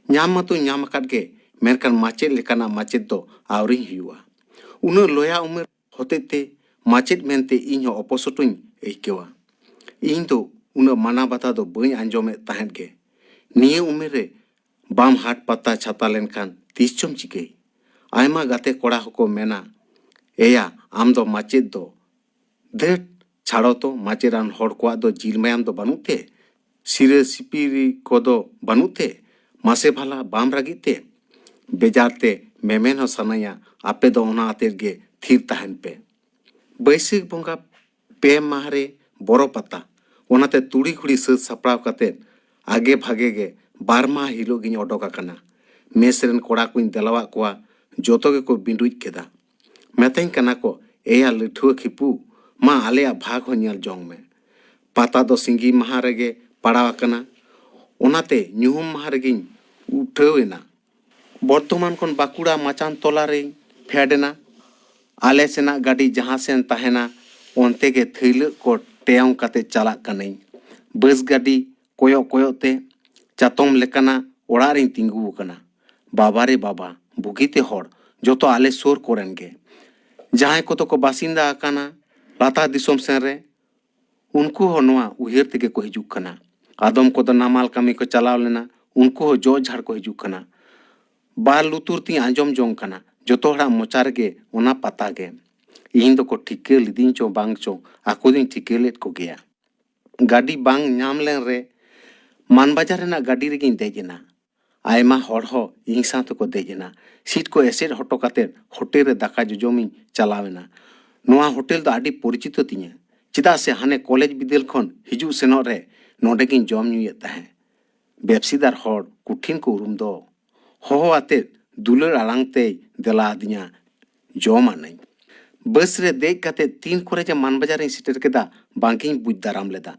ᱧᱟᱢ ᱢᱟᱛᱚᱧ ᱧᱟᱢ ᱟᱠᱟᱫ ᱜᱮ, ᱢᱮᱱᱠᱷᱟᱱ ᱢᱟᱪᱮᱫ ᱞᱮᱠᱟᱱᱟᱜ ᱢᱟᱪᱮᱫ ᱫᱚ ᱟᱹᱣᱨᱤᱧ ᱦᱩᱭᱩᱜᱼᱟ᱾ ᱩᱱᱟᱹᱜ ᱞᱚᱭᱟ ᱩᱢᱮᱨ ᱦᱚᱛᱮᱡ ᱛᱮ ᱢᱟᱪᱮᱫ ᱢᱮᱱᱛᱮ ᱤᱧ ᱦᱚᱸ ᱚᱯᱚᱥᱚᱴᱚᱧ ᱟᱹᱭᱠᱟᱹᱣᱟ᱾ ᱤᱧ ᱫᱚ ᱩᱱᱟᱹᱜ ᱢᱟᱱᱟ ᱵᱟᱛᱟ ᱫᱚ ᱵᱟᱹᱧ ᱟᱸᱡᱚᱢᱮᱫ ᱛᱟᱦᱮᱸᱫ ᱜᱮ᱾ ᱱᱤᱭᱟᱹ ᱩᱢᱮᱨ ᱨᱮ ᱵᱟᱢ ᱦᱟᱴ ᱯᱟᱛᱟ ᱪᱷᱟᱛᱟ ᱞᱮᱱᱠᱷᱟᱱ ᱛᱤᱥ ᱪᱚᱢ ᱪᱤᱠᱟᱹᱭ? ᱟᱭᱢᱟ ᱜᱟᱛᱮ ᱠᱚᱲᱟ ᱦᱚᱸᱠᱚ ᱢᱮᱱᱟ, "ᱮᱭᱟ, ᱟᱢ ᱫᱚ ᱢᱟᱪᱮᱫ ᱫᱚ ᱫᱷᱟᱹᱴ, ᱪᱷᱟᱲᱚ ᱛᱚ, ᱢᱟᱪᱮᱫᱟᱱ ᱦᱚᱲ ᱠᱚᱣᱟᱜ ᱫᱚ ᱡᱤᱞ ᱢᱟᱭᱟᱢ ᱫᱚ ᱵᱟᱹᱱᱩᱜ ᱛᱮ? ᱥᱤᱨᱟᱹ ᱥᱤᱯᱤᱨᱤ ᱠᱚᱫᱚ ᱵᱟᱹᱱᱩᱜ ᱛᱮ? ᱢᱟᱥᱮ ᱵᱷᱟᱞᱟ ᱵᱟᱢ ᱨᱟᱹᱜᱤᱜ ᱛᱮ?" ᱵᱮᱡᱟᱨ ᱛᱮ ᱢᱮᱢᱮᱱ ᱦᱚᱸ ᱥᱟᱱᱟᱧᱟ, ᱟᱯᱮ ᱫᱚ ᱚᱱᱟ ᱟᱛᱮᱫ ᱜᱮ ᱛᱷᱤᱨ ᱛᱟᱦᱮᱱ ᱯᱮ᱾ ᱵᱟᱹᱭᱥᱟᱹᱠᱷ ᱵᱚᱸᱜᱟ ᱯᱮ ᱢᱟᱦᱟ ᱨᱮ ᱵᱚᱨᱚ ᱯᱟᱛᱟ, ᱚᱱᱟᱛᱮ ᱛᱩᱲᱤ ᱜᱷᱩᱲᱤ ᱥᱟᱹᱛ ᱥᱟᱯᱲᱟᱣ ᱠᱟᱛᱮᱫ ᱟᱜᱮ ᱵᱷᱟᱜᱮ ᱜᱮ ᱵᱟᱨ ᱢᱟᱦᱟ ᱦᱤᱞᱳᱜ ᱜᱤᱧ ᱚᱰᱚᱠ ᱟᱠᱟᱱᱟ᱾ ᱢᱮᱥ ᱨᱮᱱ ᱠᱚᱲᱟ ᱠᱚᱧ ᱫᱮᱞᱟᱣᱟᱫ ᱠᱚᱣᱟ, ᱡᱚᱛᱚ ᱜᱮᱠᱚ ᱵᱤᱸᱰᱩᱡ ᱠᱮᱫᱟ᱾ ᱢᱮᱛᱟᱹᱧ ᱠᱟᱱᱟ ᱠᱚ, "ᱮᱭᱟ ᱞᱟᱹᱴᱷᱩᱣᱟᱹ ᱠᱷᱤᱯᱩ, ᱢᱟ ᱟᱞᱮᱭᱟᱜ ᱵᱷᱟᱜᱽ ᱦᱚᱸ ᱧᱮᱞ ᱡᱚᱝ ᱢᱮ᱾" ᱯᱟᱛᱟ ᱫᱚ ᱥᱤᱸᱜᱤ ᱢᱟᱦᱟ ᱨᱮᱜᱮ ᱯᱟᱲᱟᱣ ᱟᱠᱟᱱᱟ, ᱚᱱᱟᱛᱮ ᱧᱩᱦᱩᱢ ᱢᱟᱦᱟ ᱨᱮᱜᱤᱧ ᱩᱴᱷᱟᱹᱣ ᱮᱱᱟ᱾ ᱵᱚᱨᱫᱷᱚᱢᱟᱱ ᱠᱷᱚᱱ ᱵᱟᱸᱠᱩᱲᱟ ᱢᱟᱪᱟᱱ ᱛᱚᱞᱟ ᱨᱮᱧ ᱯᱷᱮᱰ ᱮᱱᱟ᱾ ᱟᱞᱮ ᱥᱮᱱᱟᱜ ᱜᱟᱹᱰᱤ ᱡᱟᱦᱟᱸ ᱥᱮᱱ ᱛᱟᱦᱮᱱᱟ, ᱚᱱᱛᱮ ᱜᱮ ᱛᱷᱟᱹᱭᱞᱟᱹᱜ ᱠᱚ ᱴᱮᱭᱚᱝ ᱠᱟᱛᱮ ᱪᱟᱞᱟᱜ ᱠᱟᱹᱱᱟᱹᱧ᱾ ᱵᱟᱥ ᱜᱟᱹᱰᱤ ᱠᱚᱭᱚᱜ ᱠᱚᱭᱚᱜ ᱛᱮ ᱪᱟᱛᱚᱢ ᱞᱮᱠᱟᱱᱟᱜ ᱚᱲᱟᱜ ᱨᱤᱧ ᱛᱤᱸᱜᱩ ᱟᱠᱟᱱᱟ᱾ ᱵᱟᱵᱟ ᱨᱮ ᱵᱟᱵᱟ, ᱵᱩᱜᱤᱛᱮ ᱦᱚᱲ, ᱡᱚᱛᱚ ᱟᱞᱮ ᱥᱩᱨ ᱠᱚᱨᱮᱱ ᱜᱮ᱾ ᱡᱟᱦᱟᱸᱭ ᱠᱚᱫᱚ ᱠᱚ ᱵᱟᱥᱤᱱᱫᱟ ᱟᱠᱟᱱᱟ ᱞᱟᱛᱟᱨ ᱫᱤᱥᱚᱢ ᱥᱮᱱ ᱨᱮ, ᱩᱱᱠᱩ ᱦᱚᱸ ᱱᱚᱣᱟ ᱩᱭᱦᱟᱹᱨ ᱛᱮᱜᱮ ᱠᱚ ᱦᱤᱡᱩᱜ ᱠᱟᱱᱟ᱾ ᱟᱫᱚᱢ ᱠᱚᱫᱚ ᱱᱟᱢᱟᱞ ᱠᱟᱹᱢᱤ ᱠᱚ ᱪᱟᱞᱟᱣ ᱞᱮᱱᱟ, ᱩᱱᱠᱩ ᱦᱚᱸ ᱡᱚᱜ ᱡᱷᱟᱲ ᱠᱚ ᱦᱤᱡᱩᱜ ᱠᱟᱱᱟ᱾ ᱵᱟᱨ ᱞᱩᱛᱩᱨ ᱛᱤᱧ ᱟᱸᱡᱚᱢ ᱡᱚᱝ ᱠᱟᱱᱟ, ᱡᱚᱛᱚ ᱦᱚᱲᱟᱜ ᱢᱚᱪᱟ ᱨᱮᱜᱮ ᱚᱱᱟ ᱯᱟᱛᱟ ᱜᱮ᱾ ᱤᱧ ᱫᱚᱠᱚ ᱴᱷᱤᱠᱟᱹ ᱞᱤᱫᱤᱧ ᱪᱚ ᱵᱟᱝ ᱪᱚ, ᱟᱠᱚ ᱫᱚᱧ ᱴᱷᱤᱠᱟᱹ ᱞᱮᱫ ᱠᱚᱜᱮᱭᱟ᱾ ᱜᱟᱹᱰᱤ ᱵᱟᱝ ᱧᱟᱢ ᱞᱮᱱ ᱨᱮ ᱢᱟᱱᱵᱟᱡᱟᱨ ᱨᱮᱱᱟᱜ ᱜᱟᱹᱰᱤ ᱨᱮᱜᱤᱧ ᱫᱮᱡ ᱮᱱᱟ᱾ ᱟᱭᱢᱟ ᱦᱚᱲ ᱦᱚᱸ ᱤᱧ ᱥᱟᱶ ᱛᱮᱠᱚ ᱫᱮᱡ ᱮᱱᱟ᱾ ᱥᱤᱴ ᱠᱚ ᱮᱥᱮᱫ ᱦᱚᱴᱚ ᱠᱟᱛᱮ ᱦᱳᱴᱮᱞ ᱨᱮ ᱫᱟᱠᱟ ᱡᱚᱡᱚᱢᱤᱧ ᱪᱟᱞᱟᱣ ᱮᱱᱟ᱾ ᱱᱚᱣᱟ ᱦᱳᱴᱮᱞ ᱫᱚ ᱟᱹᱰᱤ ᱯᱚᱨᱤᱪᱤᱛᱚ ᱛᱤᱧᱟᱹ, ᱪᱮᱫᱟᱜ ᱥᱮ ᱦᱟᱱᱮ ᱠᱚᱞᱮᱡᱽ ᱵᱤᱫᱟᱹᱞ ᱠᱷᱚᱱ ᱦᱤᱡᱩᱜ ᱥᱮᱱᱚᱜ ᱨᱮ ᱱᱚᱰᱮ ᱜᱤᱧ ᱡᱚᱢ ᱧᱩᱭᱮᱫ ᱛᱟᱦᱮᱸ᱾ ᱵᱮᱵᱥᱤᱫᱟᱨ ᱦᱚᱲ ᱠᱩᱴᱷᱤᱱ ᱠᱚ ᱩᱨᱩᱢ ᱫᱚ᱾ ᱦᱚᱦᱚ ᱟᱛᱮᱫ ᱫᱩᱞᱟᱹᱲ ᱟᱲᱟᱝ ᱛᱮᱭ ᱫᱮᱞᱟ ᱟᱹᱫᱤᱧᱟ, "ᱡᱚᱢ ᱟᱹᱱᱟᱹᱧ᱾" ᱵᱟᱥ ᱨᱮ ᱫᱮᱡ ᱠᱟᱛᱮ ᱛᱤᱱ ᱠᱚᱨᱮ ᱡᱮ ᱢᱟᱱᱵᱟᱡᱟᱨᱤᱧ ᱥᱮᱴᱮᱨ ᱠᱮᱫᱟ, ᱵᱟᱝᱜᱤᱧ ᱵᱩᱡᱽ ᱫᱟᱨᱟᱢ ᱞᱮᱫᱟ᱾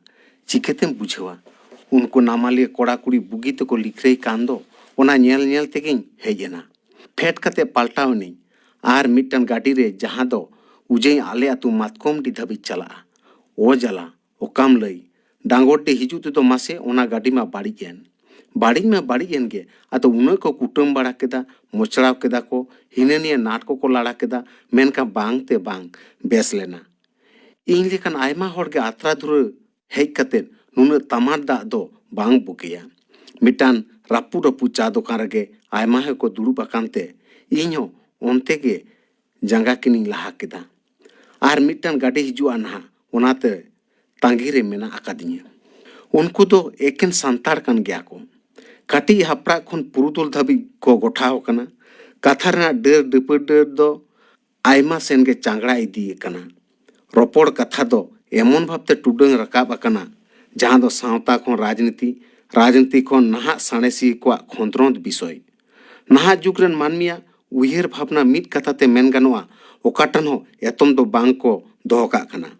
ᱪᱤᱠᱟᱹᱛᱮᱢ ᱵᱩᱡᱷᱟᱹᱣᱟ? ᱩᱱᱠᱩ ᱱᱟᱢᱟᱞᱤᱭᱟᱹ ᱠᱚᱲᱟ ᱠᱩᱲᱤ ᱵᱩᱜᱤ ᱛᱮᱠᱚ ᱞᱤᱠᱷᱨᱟᱹᱭ ᱠᱟᱱ ᱫᱚ, ᱚᱱᱟ ᱧᱮᱞ ᱧᱮᱞ ᱛᱮᱜᱤᱧ ᱦᱮᱡ ᱮᱱᱟ᱾ ᱯᱷᱮᱰ ᱠᱟᱛᱮ ᱯᱟᱞᱴᱟᱣ ᱮᱱᱟᱹᱧ ᱟᱨ ᱢᱤᱫᱴᱟᱝ ᱜᱟᱹᱰᱤ ᱨᱮ, ᱡᱟᱦᱟᱸ ᱫᱚ ᱩᱡᱟᱹᱧ ᱟᱞᱮ ᱟᱹᱛᱩ ᱢᱟᱛᱠᱚᱢᱰᱤ ᱫᱷᱟᱹᱵᱤᱡ ᱪᱟᱞᱟᱜᱼᱟ᱾ ᱚ ᱡᱟᱞᱟ, ᱚᱠᱟᱢ ᱞᱟᱹᱭ? ᱰᱟᱝᱜᱚᱨᱰᱤ ᱦᱤᱡᱩᱜ ᱛᱮᱫᱚ ᱢᱟᱥᱮ ᱚᱱᱟ ᱜᱟᱹᱰᱤ ᱢᱟ ᱵᱟᱹᱲᱤᱡ ᱮᱱ᱾ ᱵᱟᱹᱲᱤᱡ ᱢᱟ ᱵᱟᱹᱲᱤᱡ ᱮᱱ ᱜᱮ, ᱟᱫᱚ ᱩᱱᱟᱹᱜ ᱠᱚ ᱠᱩᱴᱟᱹᱢ ᱵᱟᱲᱟ ᱠᱮᱫᱟ, ᱢᱚᱪᱲᱟᱣ ᱠᱮᱫᱟ ᱠᱚ, ᱦᱤᱱᱟᱹ ᱱᱤᱭᱟᱹ ᱱᱟᱴ ᱠᱚᱠᱚ ᱞᱟᱲᱟ ᱠᱮᱫᱟ, ᱢᱮᱱᱠᱷᱟᱱ ᱵᱟᱝ ᱛᱮ ᱵᱟᱝ ᱵᱮᱥ ᱞᱮᱱᱟ᱾ ᱤᱧ ᱞᱮᱠᱟᱱ ᱟᱭᱢᱟ ᱦᱚᱲ ᱜᱮ ᱟᱛᱨᱟ ᱫᱷᱩᱨᱟᱹ ᱦᱮᱡ ᱠᱟᱛᱮ ᱱᱩᱱᱟᱹᱜ ᱛᱟᱢᱟᱨ ᱫᱟᱜ ᱫᱚ ᱵᱟᱝ ᱵᱩᱜᱤᱭᱟ᱾ ᱢᱤᱫᱴᱟᱝ ᱨᱟᱹᱯᱩᱫ ᱨᱟᱹᱯᱩᱫ ᱪᱟ ᱫᱚᱠᱟᱱ ᱨᱮᱜᱮ ᱟᱭᱢᱟ ᱦᱚᱲ ᱠᱚ ᱫᱩᱲᱩᱵ ᱟᱠᱟᱱ ᱛᱮ ᱤᱧ ᱦᱚᱸ ᱚᱱᱛᱮ ᱜᱮ ᱡᱟᱸᱜᱟ ᱠᱤᱱᱤᱧ ᱞᱟᱦᱟ ᱠᱮᱫᱟ᱾ ᱟᱨ ᱢᱤᱫᱴᱟᱝ ᱜᱟᱹᱰᱤ ᱦᱤᱡᱩᱜᱼᱟ ᱱᱟᱦᱟᱜ, ᱚᱱᱟᱛᱮ ᱛᱟᱺᱜᱤ ᱨᱮ ᱢᱮᱱᱟᱜ ᱟᱠᱟᱫᱤᱧᱟ᱾ ᱩᱱᱠᱩ ᱫᱚ ᱮᱠᱮᱱ ᱥᱟᱱᱛᱟᱲ ᱠᱟᱱ ᱜᱮᱭᱟ ᱠᱚ᱾ ᱠᱟᱹᱴᱤᱡ ᱦᱟᱯᱲᱟᱜ ᱠᱷᱚᱱ ᱯᱩᱨᱩᱫᱷᱩᱞ ᱫᱷᱟᱹᱵᱤᱡ ᱠᱚ ᱜᱚᱴᱷᱟᱣ ᱟᱠᱟᱱᱟ᱾ ᱠᱟᱛᱷᱟ ᱨᱮᱱᱟᱜ ᱰᱟᱹᱨ ᱰᱟᱹᱯᱟᱹᱨ ᱰᱟᱹᱨ ᱫᱚ ᱟᱭᱢᱟ ᱥᱮᱱ ᱜᱮ ᱪᱟᱝᱜᱲᱟ ᱤᱫᱤ ᱟᱠᱟᱱᱟ᱾ ᱨᱚᱯᱚᱲ ᱠᱟᱛᱷᱟ ᱫᱚ ᱮᱢᱚᱱ ᱵᱷᱟᱵᱽᱛᱮ ᱴᱩᱰᱟᱹᱝ ᱨᱟᱠᱟᱵ ᱟᱠᱟᱱᱟ, ᱡᱟᱦᱟᱸ ᱫᱚ ᱥᱟᱶᱛᱟ ᱠᱷᱚᱱ ᱨᱟᱡᱽᱱᱤᱛᱤ, ᱨᱟᱡᱽᱱᱤᱛᱤ ᱠᱷᱚᱱ ᱱᱟᱦᱟᱜ ᱥᱟᱬᱮᱥᱤᱭᱟᱹ ᱠᱚᱣᱟᱜ ᱠᱷᱚᱸᱫᱽᱨᱚᱸᱫᱽ ᱵᱤᱥᱚᱭ᱾ ᱱᱟᱦᱟᱜ ᱡᱩᱜᱽ ᱨᱮᱱ ᱢᱟᱹᱱᱢᱤᱭᱟᱜ ᱩᱭᱦᱟᱹᱨ ᱵᱷᱟᱵᱽᱱᱟ ᱢᱤᱫ ᱠᱟᱛᱷᱟ ᱛᱮ ᱢᱮᱱ ᱜᱟᱱᱚᱜᱼᱟ, ᱚᱠᱟᱴᱟᱱ ᱦᱚᱸ ᱮᱛᱚᱢ ᱫᱚ ᱵᱟᱝ ᱠᱚ ᱫᱚᱦᱚ ᱠᱟᱜ ᱠᱟᱱᱟ᱾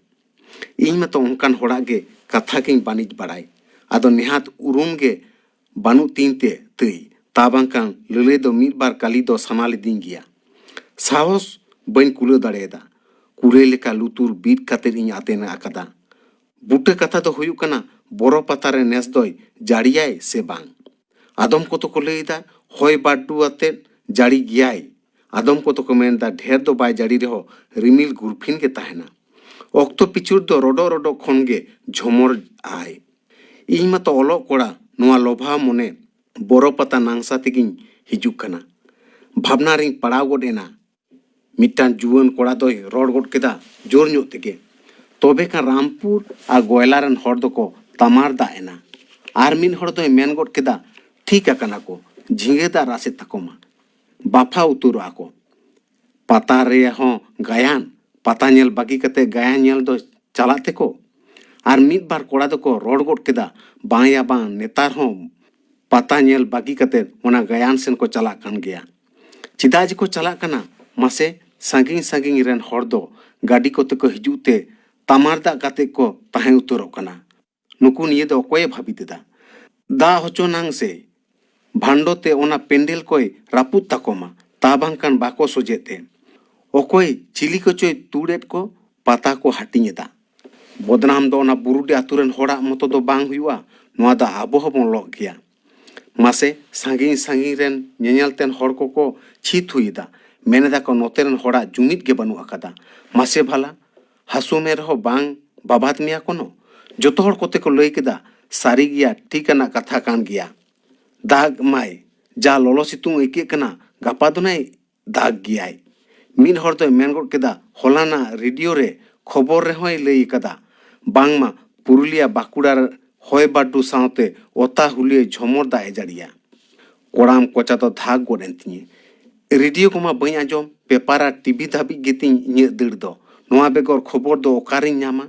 ᱤᱧ ᱢᱟᱛᱚ ᱚᱱᱠᱟᱱ ᱦᱚᱲᱟᱜ ᱜᱮ ᱠᱟᱛᱷᱟ ᱜᱤᱧ ᱵᱟᱹᱱᱤᱡ ᱵᱟᱲᱟᱭ᱾ ᱟᱫᱚ ᱱᱮᱦᱟᱛ ᱩᱨᱩᱢ ᱜᱮ ᱵᱟᱹᱱᱩᱜ ᱛᱤᱧ ᱛᱮ ᱛᱟᱹᱭ, ᱛᱟ ᱵᱟᱝᱠᱷᱟᱱ ᱞᱟᱹᱞᱟᱹᱭ ᱫᱚ ᱢᱤᱫ ᱵᱟᱨ ᱠᱟᱹᱞᱤ ᱫᱚ ᱥᱟᱱᱟ ᱞᱤᱫᱤᱧ ᱜᱮᱭᱟ᱾ ᱥᱟᱦᱚᱥ ᱵᱟᱹᱧ ᱠᱩᱞᱟᱹᱣ ᱫᱟᱲᱮᱭᱟᱫᱟ᱾ ᱠᱩᱞᱟᱹᱭ ᱞᱮᱠᱟ ᱞᱩᱛᱩᱨ ᱵᱤᱫ ᱠᱟᱛᱮᱫ ᱤᱧ ᱟᱛᱮᱱ ᱟᱠᱟᱫᱟ᱾ ᱵᱩᱴᱟᱹ ᱠᱟᱛᱷᱟ ᱫᱚ ᱦᱩᱭᱩᱜ ᱠᱟᱱᱟ, ᱵᱚᱨᱚ ᱯᱟᱛᱟ ᱨᱮ ᱱᱮᱥ ᱫᱚᱭ ᱡᱟᱹᱲᱤᱭᱟᱭ ᱥᱮ ᱵᱟᱝ᱾ ᱟᱫᱚᱢ ᱠᱚᱫᱚ ᱠᱚ ᱞᱟᱹᱭ ᱮᱫᱟ ᱦᱚᱭ ᱵᱟᱹᱨᱰᱩ ᱟᱛᱮᱫ ᱡᱟᱹᱲᱤ ᱜᱮᱭᱟᱭ᱾ ᱟᱫᱚᱢ ᱠᱚᱫᱚ ᱠᱚ ᱢᱮᱱ ᱮᱫᱟ ᱰᱷᱮᱨ ᱫᱚ ᱵᱟᱭ ᱡᱟᱹᱲᱤ ᱨᱮᱦᱚᱸ ᱨᱤᱢᱤᱞ ᱜᱩᱨᱯᱷᱤᱱ ᱜᱮ ᱛᱟᱦᱮᱱᱟ᱾ ᱚᱠᱛᱚ ᱯᱤᱪᱷᱩᱨ ᱫᱚ ᱨᱚᱰᱚ ᱨᱚᱰᱚ ᱠᱷᱚᱱ ᱜᱮ ᱡᱷᱚᱢᱚᱨ ᱟᱭ᱾ ᱤᱧ ᱢᱟᱛᱚ ᱚᱞᱚᱜ ᱠᱚᱲᱟ, ᱱᱚᱣᱟ ᱞᱚᱵᱷᱟ ᱢᱚᱱᱮ ᱵᱚᱨᱚ ᱯᱟᱛᱟ ᱱᱟᱝᱥᱟ ᱛᱮᱜᱤᱧ ᱦᱤᱡᱩᱜ ᱠᱟᱱᱟ᱾ ᱵᱷᱟᱵᱽᱱᱟ ᱨᱤᱧ ᱯᱟᱲᱟᱣ ᱜᱚᱫ ᱮᱱᱟ᱾ ᱢᱤᱫᱴᱟᱝ ᱡᱩᱣᱟᱹᱱ ᱠᱚᱲᱟ ᱫᱚᱭ ᱨᱚᱲ ᱜᱚᱫ ᱠᱮᱫᱟ ᱡᱳᱨ ᱧᱚᱜ ᱛᱮᱜᱮ᱾ ᱛᱚᱵᱮ ᱠᱷᱟᱱ ᱨᱟᱢᱯᱩᱨ ᱟᱨ ᱜᱚᱭᱞᱟ ᱨᱮᱱ ᱦᱚᱲ ᱫᱚᱠᱚ ᱛᱟᱢᱟᱨ ᱫᱟᱜ ᱮᱱᱟ᱾ ᱟᱨ ᱢᱤᱫ ᱦᱚᱲ ᱫᱚᱭ ᱢᱮᱱ ᱜᱚᱫ ᱠᱮᱫᱟ, ᱴᱷᱤᱠ ᱟᱠᱟᱱᱟ ᱠᱚ, ᱡᱷᱤᱸᱜᱟᱹ ᱫᱟᱜ ᱨᱟᱥᱮᱫ ᱛᱟᱠᱚ ᱢᱟ, ᱵᱟᱯᱷᱟ ᱩᱛᱟᱹᱨᱚᱜᱼᱟ ᱠᱚ᱾ ᱯᱟᱛᱟ ᱨᱮᱦᱚᱸ ᱜᱟᱭᱟᱱ, ᱯᱟᱛᱟ ᱧᱮᱞ ᱵᱟᱹᱜᱤ ᱠᱟᱛᱮ ᱜᱟᱭᱟᱱ ᱧᱮᱞ ᱫᱚ ᱪᱟᱞᱟᱜ ᱛᱮᱠᱚ? ᱟᱨ ᱢᱤᱫ ᱵᱟᱨ ᱠᱚᱲᱟ ᱫᱚᱠᱚ ᱨᱚᱲ ᱜᱚᱫ ᱠᱮᱫᱟ, ᱵᱟᱝ ᱭᱟ ᱵᱟᱝ, ᱱᱮᱛᱟᱨ ᱦᱚᱸ ᱯᱟᱛᱟ ᱧᱮᱞ ᱵᱟᱹᱜᱤ ᱠᱟᱛᱮ ᱚᱱᱟ ᱜᱟᱭᱟᱱ ᱥᱮᱱ ᱠᱚ ᱪᱟᱞᱟᱜ ᱠᱟᱱ ᱜᱮᱭᱟ᱾ ᱪᱮᱫᱟᱜ ᱡᱮ ᱠᱚ ᱪᱟᱞᱟᱜ ᱠᱟᱱᱟ ᱢᱟᱥᱮ? ᱥᱟᱺᱜᱤᱧ ᱥᱟᱺᱜᱤᱧ ᱨᱮᱱ ᱦᱚᱲ ᱫᱚ ᱜᱟᱹᱰᱤ ᱠᱚᱛᱮ ᱠᱚ ᱦᱤᱡᱩᱜ ᱛᱮ ᱛᱟᱢᱟᱨ ᱫᱟᱜ ᱠᱟᱛᱮ ᱠᱚ ᱛᱟᱦᱮᱸ ᱩᱛᱟᱹᱨᱚᱜ ᱠᱟᱱᱟ᱾ ᱱᱩᱠᱩ ᱱᱤᱭᱟᱹ ᱫᱚ ᱚᱠᱚᱭᱮ ᱵᱷᱟᱹᱵᱤᱛ ᱮᱫᱟ? ᱫᱟᱜ ᱦᱚᱪᱚ ᱱᱟᱝ ᱥᱮ, ᱵᱷᱟᱱᱰᱚ ᱛᱮ ᱚᱱᱟ ᱯᱮᱱᱰᱮᱞ ᱠᱚᱭ ᱨᱟᱹᱯᱩᱫ ᱛᱟᱠᱚ ᱢᱟ, ᱛᱟ ᱵᱟᱝᱠᱷᱟᱱ ᱵᱟᱠᱚ ᱥᱚᱡᱷᱮᱜ ᱛᱮ᱾ ᱚᱠᱚᱭ ᱪᱤᱞᱤ ᱠᱚᱪᱚᱭ ᱛᱩᱲᱮᱫ ᱠᱚ, ᱯᱟᱛᱟ ᱠᱚ ᱦᱟᱹᱴᱤᱧ ᱮᱫᱟ᱾ ᱵᱚᱫᱱᱟᱢ ᱫᱚ ᱚᱱᱟ ᱵᱩᱨᱩᱰᱤ ᱟᱛᱳ ᱨᱮᱱ ᱦᱚᱲᱟᱜ ᱢᱚᱛᱚ ᱫᱚ ᱵᱟᱝ ᱦᱩᱭᱩᱜᱼᱟ, ᱱᱚᱣᱟ ᱫᱚ ᱟᱵᱚ ᱦᱚᱸᱵᱚᱱ ᱞᱚᱜ ᱜᱮᱭᱟ᱾ ᱢᱟᱥᱮ, ᱥᱟᱺᱜᱤᱧ ᱥᱟᱺᱜᱤᱧ ᱨᱮᱱ ᱧᱮᱧᱮᱞ ᱛᱮᱱ ᱦᱚᱲ ᱠᱚᱠᱚ ᱪᱷᱤ ᱛᱷᱩᱭ ᱮᱫᱟ, ᱢᱮᱱ ᱮᱫᱟ ᱠᱚ ᱱᱚᱛᱮ ᱨᱮᱱ ᱦᱚᱲᱟᱜ ᱡᱩᱢᱤᱫ ᱜᱮ ᱵᱟᱹᱱᱩᱜ ᱟᱠᱟᱫᱟ᱾ ᱢᱟᱥᱮ ᱵᱷᱟᱞᱟ, ᱦᱟᱹᱥᱩ ᱢᱮ ᱨᱮᱦᱚᱸ ᱵᱟᱝ ᱵᱟᱵᱟᱫ ᱢᱮᱭᱟ ᱠᱳᱱᱳ? ᱡᱚᱛᱚ ᱦᱚᱲ ᱠᱚᱛᱮ ᱠᱚ ᱞᱟᱹᱭ ᱠᱮᱫᱟ, ᱥᱟᱹᱨᱤ ᱜᱮᱭᱟ, ᱴᱷᱤᱠ ᱟᱱᱟᱜ ᱠᱟᱛᱷᱟ ᱠᱟᱱ ᱜᱮᱭᱟ᱾ ᱫᱟᱜᱽ ᱢᱟᱭ, ᱡᱟ ᱞᱚᱞᱚ ᱥᱤᱛᱩᱝ ᱟᱹᱭᱠᱟᱹᱜ ᱠᱟᱱᱟ, ᱜᱟᱯᱟ ᱫᱚ ᱱᱟᱭ ᱫᱟᱜᱽ ᱜᱮᱭᱟᱭ᱾ ᱢᱤᱫ ᱦᱚᱲ ᱫᱚᱭ ᱢᱮᱱ ᱜᱚᱫ ᱠᱮᱫᱟ, ᱦᱚᱞᱟᱱᱟᱜ ᱨᱮᱰᱤᱭᱳ ᱨᱮ ᱠᱷᱚᱵᱚᱨ ᱨᱮᱦᱚᱸᱭ ᱞᱟᱹᱭ ᱠᱟᱫᱟ, ᱵᱟᱝᱢᱟ ᱯᱩᱨᱩᱞᱤᱭᱟ ᱵᱟᱸᱠᱩᱲᱟ ᱦᱚᱭ ᱵᱟᱹᱨᱰᱩ ᱥᱟᱶᱛᱮ ᱚᱛᱟ ᱦᱩᱞᱤᱭᱟᱹ ᱡᱷᱚᱢᱚᱨ ᱫᱟᱜ ᱮ ᱡᱟᱹᱲᱤᱭᱟ᱾ ᱠᱚᱲᱟᱢ ᱠᱚᱪᱟ ᱫᱚ ᱫᱷᱟᱠ ᱜᱚᱫ ᱮᱱ ᱛᱤᱧᱟᱹ᱾ ᱨᱮᱰᱤᱭᱳ ᱠᱚᱢᱟ ᱵᱟᱹᱧ ᱟᱸᱡᱚᱢ, ᱯᱮᱯᱟᱨ ᱟᱨ ᱴᱤᱵᱷᱤ ᱫᱷᱟᱹᱵᱤᱡ ᱜᱮᱛᱤᱧ ᱤᱧᱟᱹᱜ ᱫᱟᱹᱲ ᱫᱚ᱾ ᱱᱚᱣᱟ ᱵᱮᱜᱚᱨ ᱠᱷᱚᱵᱚᱨ ᱫᱚ ᱚᱠᱟᱨᱤᱧ ᱧᱟᱢᱟ?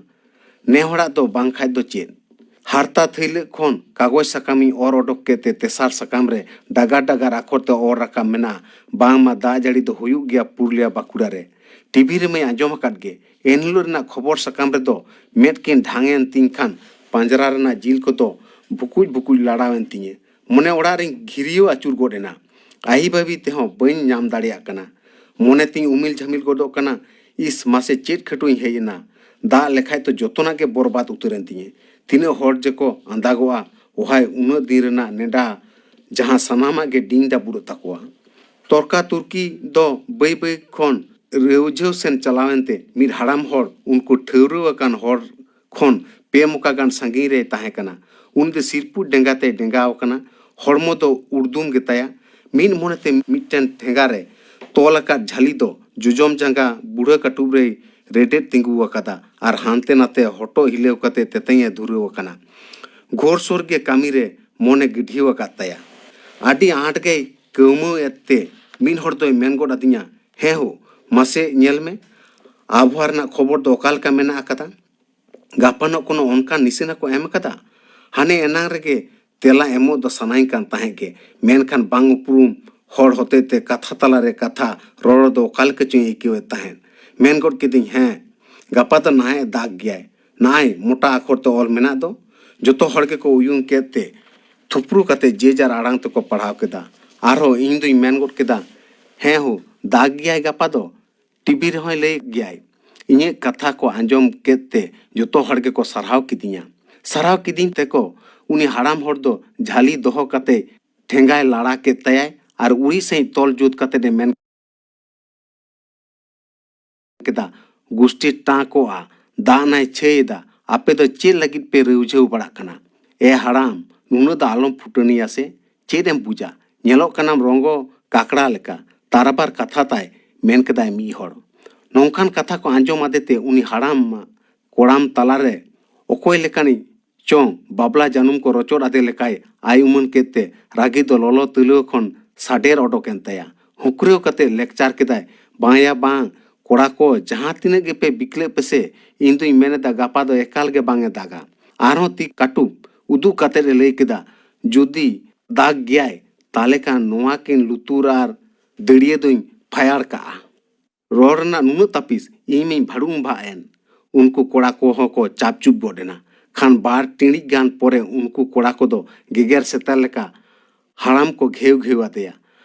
ᱱᱮ ᱦᱚᱲᱟᱜ ᱫᱚ ᱵᱟᱝ ᱠᱷᱟᱡ ᱫᱚ ᱪᱮᱫ? ᱦᱟᱨᱛᱟ ᱛᱷᱟᱹᱭᱞᱟᱹᱜ ᱠᱷᱚᱱ ᱠᱟᱜᱚᱡᱽ ᱥᱟᱠᱟᱢᱤᱧ ᱚᱨ ᱚᱰᱚᱠ ᱠᱮᱫ ᱛᱮ ᱛᱮᱥᱟᱨ ᱥᱟᱠᱟᱢ ᱨᱮ ᱰᱟᱜᱟᱨ ᱰᱟᱜᱟᱨ ᱟᱠᱷᱚᱨ ᱛᱮ ᱚᱞ ᱨᱟᱠᱟᱵ ᱢᱮᱱᱟᱜᱼᱟ, ᱵᱟᱝᱢᱟ ᱫᱟᱜ ᱡᱟᱹᱲᱤ ᱫᱚ ᱦᱩᱭᱩᱜ ᱜᱮᱭᱟ ᱯᱩᱨᱩᱞᱤᱭᱟ ᱵᱟᱸᱠᱩᱲᱟ ᱨᱮ᱾ ᱴᱤᱵᱷᱤ ᱨᱮᱢᱟᱧ ᱟᱸᱡᱚᱢ ᱟᱠᱟᱫ ᱜᱮ᱾ ᱮᱱᱦᱤᱞᱳᱜ ᱨᱮᱱᱟᱜ ᱠᱷᱚᱵᱚᱨ ᱥᱟᱠᱟᱢ ᱨᱮᱫᱚ ᱢᱮᱫ ᱠᱤᱱ ᱰᱷᱟᱝ ᱮᱱ ᱛᱤᱧ ᱠᱷᱟᱱ ᱯᱟᱸᱡᱽᱨᱟ ᱨᱮᱱᱟᱜ ᱡᱤᱞ ᱠᱚᱫᱚ ᱵᱩᱠᱩᱡ ᱵᱩᱠᱩᱡ ᱞᱟᱲᱟᱣ ᱮᱱ ᱛᱤᱧᱟᱹ᱾ ᱢᱚᱱᱮ ᱚᱲᱟᱜ ᱨᱤᱧ ᱜᱷᱤᱨᱭᱟᱹᱣ ᱟᱹᱪᱩᱨ ᱜᱚᱫ ᱮᱱᱟ᱾ ᱟᱹᱦᱤ ᱵᱷᱟᱹᱵᱤ ᱛᱮᱦᱚᱸ ᱵᱟᱹᱧ ᱧᱟᱢ ᱫᱟᱲᱮᱭᱟᱜ ᱠᱟᱱᱟ᱾ ᱢᱚᱱᱮ ᱛᱤᱧ ᱩᱢᱤᱞ ᱡᱷᱟᱹᱢᱤᱞ ᱜᱚᱫᱚᱜ ᱠᱟᱱᱟ, ᱤᱥ, ᱢᱟᱥᱮ ᱪᱮᱫ ᱠᱷᱟᱹᱴᱩᱧ ᱦᱮᱡ ᱮᱱᱟ᱾ ᱫᱟᱜ ᱞᱮᱠᱷᱟᱡ ᱛᱚ ᱡᱚᱛᱚᱱᱟᱜ ᱜᱮ ᱵᱚᱨᱵᱟᱫ ᱩᱛᱟᱹᱨ ᱮᱱ ᱛᱤᱧᱟᱹ᱾ ᱛᱤᱱᱟᱹᱜ ᱦᱚᱲ ᱡᱮᱠᱚ ᱟᱸᱫᱟᱜᱚᱜᱼᱟ, ᱚᱦᱟᱭ ᱩᱱᱟᱹᱜ ᱫᱤᱱ ᱨᱮᱱᱟᱜ ᱱᱮᱰᱟ ᱡᱟᱦᱟᱸ ᱥᱟᱱᱟᱢᱟᱜ ᱜᱮ ᱰᱤᱧ ᱰᱟᱵᱩᱨᱚᱜ ᱛᱟᱠᱚᱣᱟ᱾ ᱛᱚᱨᱠᱟ ᱛᱩᱨᱠᱤ ᱫᱚ ᱵᱟᱹᱭ ᱵᱟᱹᱭ ᱠᱷᱚᱱ ᱨᱤᱣᱡᱷᱟᱹᱣ ᱥᱮᱱ ᱪᱟᱞᱟᱣᱮᱱᱛᱮ ᱢᱤᱫ ᱦᱟᱲᱟᱢ ᱦᱚᱲ ᱩᱱᱠᱩ ᱴᱷᱟᱹᱣᱨᱟᱹᱣ ᱟᱠᱟᱱ ᱦᱚᱲ ᱠᱷᱚᱱ ᱯᱮ ᱢᱚᱠᱟ ᱜᱟᱱ ᱥᱟᱺᱜᱤᱧ ᱨᱮᱭ ᱛᱟᱦᱮᱸ ᱠᱟᱱᱟ᱾ ᱩᱱᱤ ᱫᱚ ᱥᱤᱨᱯᱩᱫ ᱰᱮᱸᱜᱟ ᱛᱮᱭ ᱰᱮᱸᱜᱟᱣ ᱟᱠᱟᱱᱟ᱾ ᱦᱚᱲᱢᱚ ᱫᱚ ᱩᱲᱫᱩᱢ ᱜᱮᱛᱟᱭᱟ᱾ ᱢᱤᱫ ᱢᱚᱱᱮᱛᱮ ᱢᱤᱫᱴᱮᱱ ᱴᱷᱮᱸᱜᱟ ᱨᱮ ᱛᱚᱞ ᱟᱠᱟᱫ ᱡᱷᱟᱹᱞᱤ ᱫᱚ ᱡᱚᱡᱚᱢ ᱡᱟᱸᱜᱟ ᱵᱩᱲᱦᱟᱹ ᱠᱟᱹᱴᱩᱵ ᱨᱮᱭ ᱨᱮᱰᱮᱫ ᱛᱤᱸᱜᱩ ᱟᱠᱟᱫᱟ ᱟᱨ ᱦᱟᱱᱛᱮ ᱱᱟᱛᱮ ᱦᱚᱴᱚᱜ ᱦᱤᱞᱟᱹᱣ ᱠᱟᱛᱮ ᱛᱮᱛᱮᱧ ᱮ ᱫᱷᱩᱨᱟᱹᱣ ᱟᱠᱟᱱᱟ᱾ ᱜᱷᱳᱨ ᱥᱳᱨ ᱜᱮ ᱠᱟᱹᱢᱤ ᱨᱮ ᱢᱚᱱᱮ ᱜᱤᱰᱷᱤᱣ ᱟᱠᱟᱫ ᱛᱟᱭᱟ᱾ ᱟᱹᱰᱤ ᱟᱸᱴ ᱜᱮᱭ ᱠᱟᱹᱣᱢᱟᱹᱣ ᱮᱫ ᱛᱮ ᱢᱤᱫ ᱦᱚᱲ ᱫᱚᱭ ᱢᱮᱱ ᱜᱚᱫ ᱟᱹᱫᱤᱧᱟ, "ᱦᱮᱸ ᱦᱳ, ᱢᱟᱥᱮ ᱧᱮᱞ ᱢᱮ, ᱟᱵᱚᱦᱟᱣᱟ ᱨᱮᱱᱟᱜ ᱠᱷᱚᱵᱚᱨ ᱫᱚ ᱚᱠᱟ ᱞᱮᱠᱟ ᱢᱮᱱᱟᱜ ᱟᱠᱟᱫᱟ? ᱜᱟᱯᱟᱱᱚᱜ ᱠᱳᱱᱳ ᱚᱱᱠᱟᱱ ᱱᱤᱥᱟᱹᱱᱟ ᱠᱚ ᱮᱢ ᱟᱠᱟᱫᱟ?" ᱦᱟᱱᱮ ᱮᱱᱟᱝ ᱨᱮᱜᱮ ᱛᱮᱞᱟ ᱮᱢᱚᱜ ᱫᱚ ᱥᱟᱱᱟᱧ ᱠᱟᱱ ᱛᱟᱦᱮᱸᱫ ᱜᱮ, ᱢᱮᱱᱠᱷᱟᱱ ᱵᱟᱝ ᱩᱯᱨᱩᱢ ᱦᱚᱲ ᱦᱚᱛᱮᱡ ᱛᱮ ᱠᱟᱛᱷᱟ ᱛᱟᱞᱟᱨᱮ ᱠᱟᱛᱷᱟ ᱨᱚᱲ ᱫᱚ ᱚᱠᱟ ᱞᱮᱠᱟ ᱪᱚᱧ ᱟᱹᱭᱠᱟᱹᱣᱮᱫ ᱛᱟᱦᱮᱸᱫ᱾ ᱢᱮᱱ ᱜᱚᱫ ᱠᱤᱫᱟᱹᱧ, "ᱦᱮᱸ, ᱜᱟᱯᱟ ᱫᱚ ᱱᱟᱦᱟᱜ ᱮ ᱫᱟᱜᱽ ᱜᱮᱭᱟᱭ, ᱱᱟᱜᱼᱟᱭ ᱢᱚᱴᱟ ᱟᱠᱷᱚᱨ ᱛᱮ ᱚᱞ ᱢᱮᱱᱟᱜ ᱫᱚ?" ᱡᱚᱛᱚ ᱦᱚᱲ ᱜᱮᱠᱚ ᱩᱭᱩᱝ ᱠᱮᱫ ᱛᱮ ᱛᱷᱩᱯᱨᱩ ᱠᱟᱛᱮ ᱡᱮ ᱡᱟᱨ ᱟᱲᱟᱝ ᱛᱮᱠᱚ ᱯᱟᱲᱦᱟᱣ ᱠᱮᱫᱟ᱾ ᱟᱨᱦᱚᱸ ᱤᱧ ᱫᱩᱧ ᱢᱮᱱ ᱜᱚᱫ ᱠᱮᱫᱟ, "ᱦᱮᱸ ᱦᱳ, ᱫᱟᱜᱽ ᱜᱮᱭᱟᱭ ᱜᱟᱯᱟ ᱫᱚ, ᱴᱤᱵᱷᱤ ᱨᱮᱦᱚᱸᱭ ᱞᱟᱹᱭ ᱜᱮᱭᱟᱭ᱾" ᱤᱧᱟᱹᱜ ᱠᱟᱛᱷᱟ ᱠᱚ ᱟᱸᱡᱚᱢ ᱠᱮᱫ ᱛᱮ ᱡᱚᱛᱚ ᱦᱚᱲ ᱜᱮᱠᱚ ᱥᱟᱨᱦᱟᱣ ᱠᱤᱫᱤᱧᱟ᱾ ᱥᱟᱨᱦᱟᱣ ᱠᱤᱫᱤᱧ ᱛᱮᱠᱚ ᱩᱱᱤ ᱦᱟᱲᱟᱢ ᱦᱚᱲ ᱫᱚ ᱡᱷᱟᱹᱞᱤ ᱫᱚᱦᱚ ᱠᱟᱛᱮ ᱴᱷᱮᱸᱜᱟᱭ ᱞᱟᱲᱟ ᱠᱮᱫ ᱛᱟᱭᱟᱭ ᱟᱨ ᱩᱲᱤ ᱥᱟᱺᱦᱤᱡ ᱛᱚᱞ ᱡᱩᱛ ᱠᱟᱛᱮ ᱮ ᱢᱮᱱ ᱠᱮᱫᱟ, "ᱜᱩᱥᱴᱤ ᱴᱟᱸ ᱠᱚᱜᱼᱟ, ᱫᱟᱜ ᱱᱟᱭ ᱪᱷᱟᱹᱭ ᱮᱫᱟ, ᱟᱯᱮ ᱫᱚ ᱪᱮᱫ ᱞᱟᱹᱜᱤᱫ ᱯᱮ ᱨᱤᱣᱡᱷᱟᱹᱣ ᱵᱟᱲᱟᱜ ᱠᱟᱱᱟ? ᱮ ᱦᱟᱲᱟᱢ, ᱱᱩᱱᱟᱹᱜ ᱫᱚ ᱟᱞᱚᱢ ᱯᱷᱩᱴᱟᱹᱱᱤᱭᱟ ᱥᱮ, ᱪᱮᱫ ᱮᱢ ᱵᱩᱡᱟ? ᱧᱮᱞᱚᱜ ᱠᱟᱱᱟᱢ ᱨᱚᱸᱜᱚ ᱠᱟᱠᱲᱟ ᱞᱮᱠᱟ, ᱛᱟᱨᱟᱵᱟᱨ ᱠᱟᱛᱷᱟ ᱛᱟᱭ," ᱢᱮᱱ ᱠᱮᱫᱟᱭ ᱢᱤᱫ ᱦᱚᱲ᱾ ᱱᱚᱝᱠᱟᱱ ᱠᱟᱛᱷᱟ ᱠᱚ ᱟᱸᱡᱚᱢ ᱟᱫᱮ ᱛᱮ ᱩᱱᱤ ᱦᱟᱲᱟᱢ ᱠᱚᱲᱟᱢ ᱛᱟᱞᱟᱨᱮ ᱚᱠᱚᱭ ᱞᱮᱠᱟᱱᱤᱡ ᱪᱚᱝ ᱵᱟᱵᱽᱞᱟ ᱡᱟᱹᱱᱩᱢ ᱠᱚ ᱨᱚᱪᱚᱫ ᱟᱫᱮ ᱞᱮᱠᱟᱭ ᱟᱭ ᱩᱢᱟᱹᱱ ᱠᱮᱫ ᱛᱮ ᱨᱟᱹᱜᱤ ᱫᱚ ᱞᱚᱞᱚ ᱛᱩᱞᱟᱹᱣ ᱠᱷᱚᱱ ᱥᱟᱰᱮᱨ ᱚᱰᱚᱠ ᱮᱱ ᱛᱟᱭᱟ᱾ ᱦᱩᱸᱠᱨᱟᱹᱣ ᱠᱟᱛᱮ ᱞᱮᱠᱪᱟᱨ ᱠᱮᱫᱟᱭ, "ᱵᱟᱝᱭᱟ ᱵᱟᱝ, ᱠᱚᱲᱟ ᱠᱚ ᱡᱟᱦᱟᱸ ᱛᱤᱱᱟᱹᱜ ᱜᱮᱯᱮ ᱵᱤᱠᱞᱟᱹᱜ ᱯᱮᱥᱮ, ᱤᱧ ᱫᱩᱧ ᱢᱮᱱ ᱮᱫᱟ ᱜᱟᱯᱟ ᱫᱚ ᱮᱠᱟᱞ ᱜᱮ ᱵᱟᱝ ᱮ ᱫᱟᱜᱟ᱾" ᱟᱨᱦᱚᱸ ᱛᱤ ᱠᱟᱹᱴᱩᱵ ᱩᱫᱩᱜ ᱠᱟᱛᱮ ᱮ ᱞᱟᱹᱭ ᱠᱮᱫᱟ, "ᱡᱩᱫᱤ ᱫᱟᱜ ᱜᱮᱭᱟᱭ, ᱛᱟᱦᱞᱮ ᱠᱷᱟᱱ ᱱᱚᱣᱟ ᱠᱤᱱ ᱞᱩᱛᱩᱨ ᱟᱨ ᱫᱟᱹᱲᱭᱟᱹ ᱫᱩᱧ ᱯᱷᱟᱭᱟᱲ ᱠᱟᱜᱼᱟ᱾" ᱨᱚᱲ ᱨᱮᱱᱟᱜ ᱱᱩᱱᱟᱹᱜ ᱛᱟᱹᱯᱤᱥ, ᱤᱧ ᱢᱟᱧ ᱵᱷᱟᱹᱲᱩᱢ ᱵᱷᱟᱜ ᱮᱱ᱾ ᱩᱱᱠᱩ ᱠᱚᱲᱟ ᱠᱚᱦᱚᱸ ᱠᱚ ᱪᱟᱯ ᱪᱩᱯ ᱜᱚᱫ ᱮᱱᱟ᱾ ᱠᱷᱟᱱ ᱵᱟᱨ ᱴᱤᱬᱤᱡ ᱜᱟᱱ ᱯᱚᱨᱮ ᱩᱱᱠᱩ ᱠᱚᱲᱟ ᱠᱚᱫᱚ ᱜᱮᱜᱮᱨ ᱥᱮᱛᱟ ᱞᱮᱠᱟ ᱦᱟᱲᱟᱢ ᱠᱚ ᱜᱷᱮᱣ ᱜᱷᱮᱣ ᱟᱫᱮᱭᱟ᱾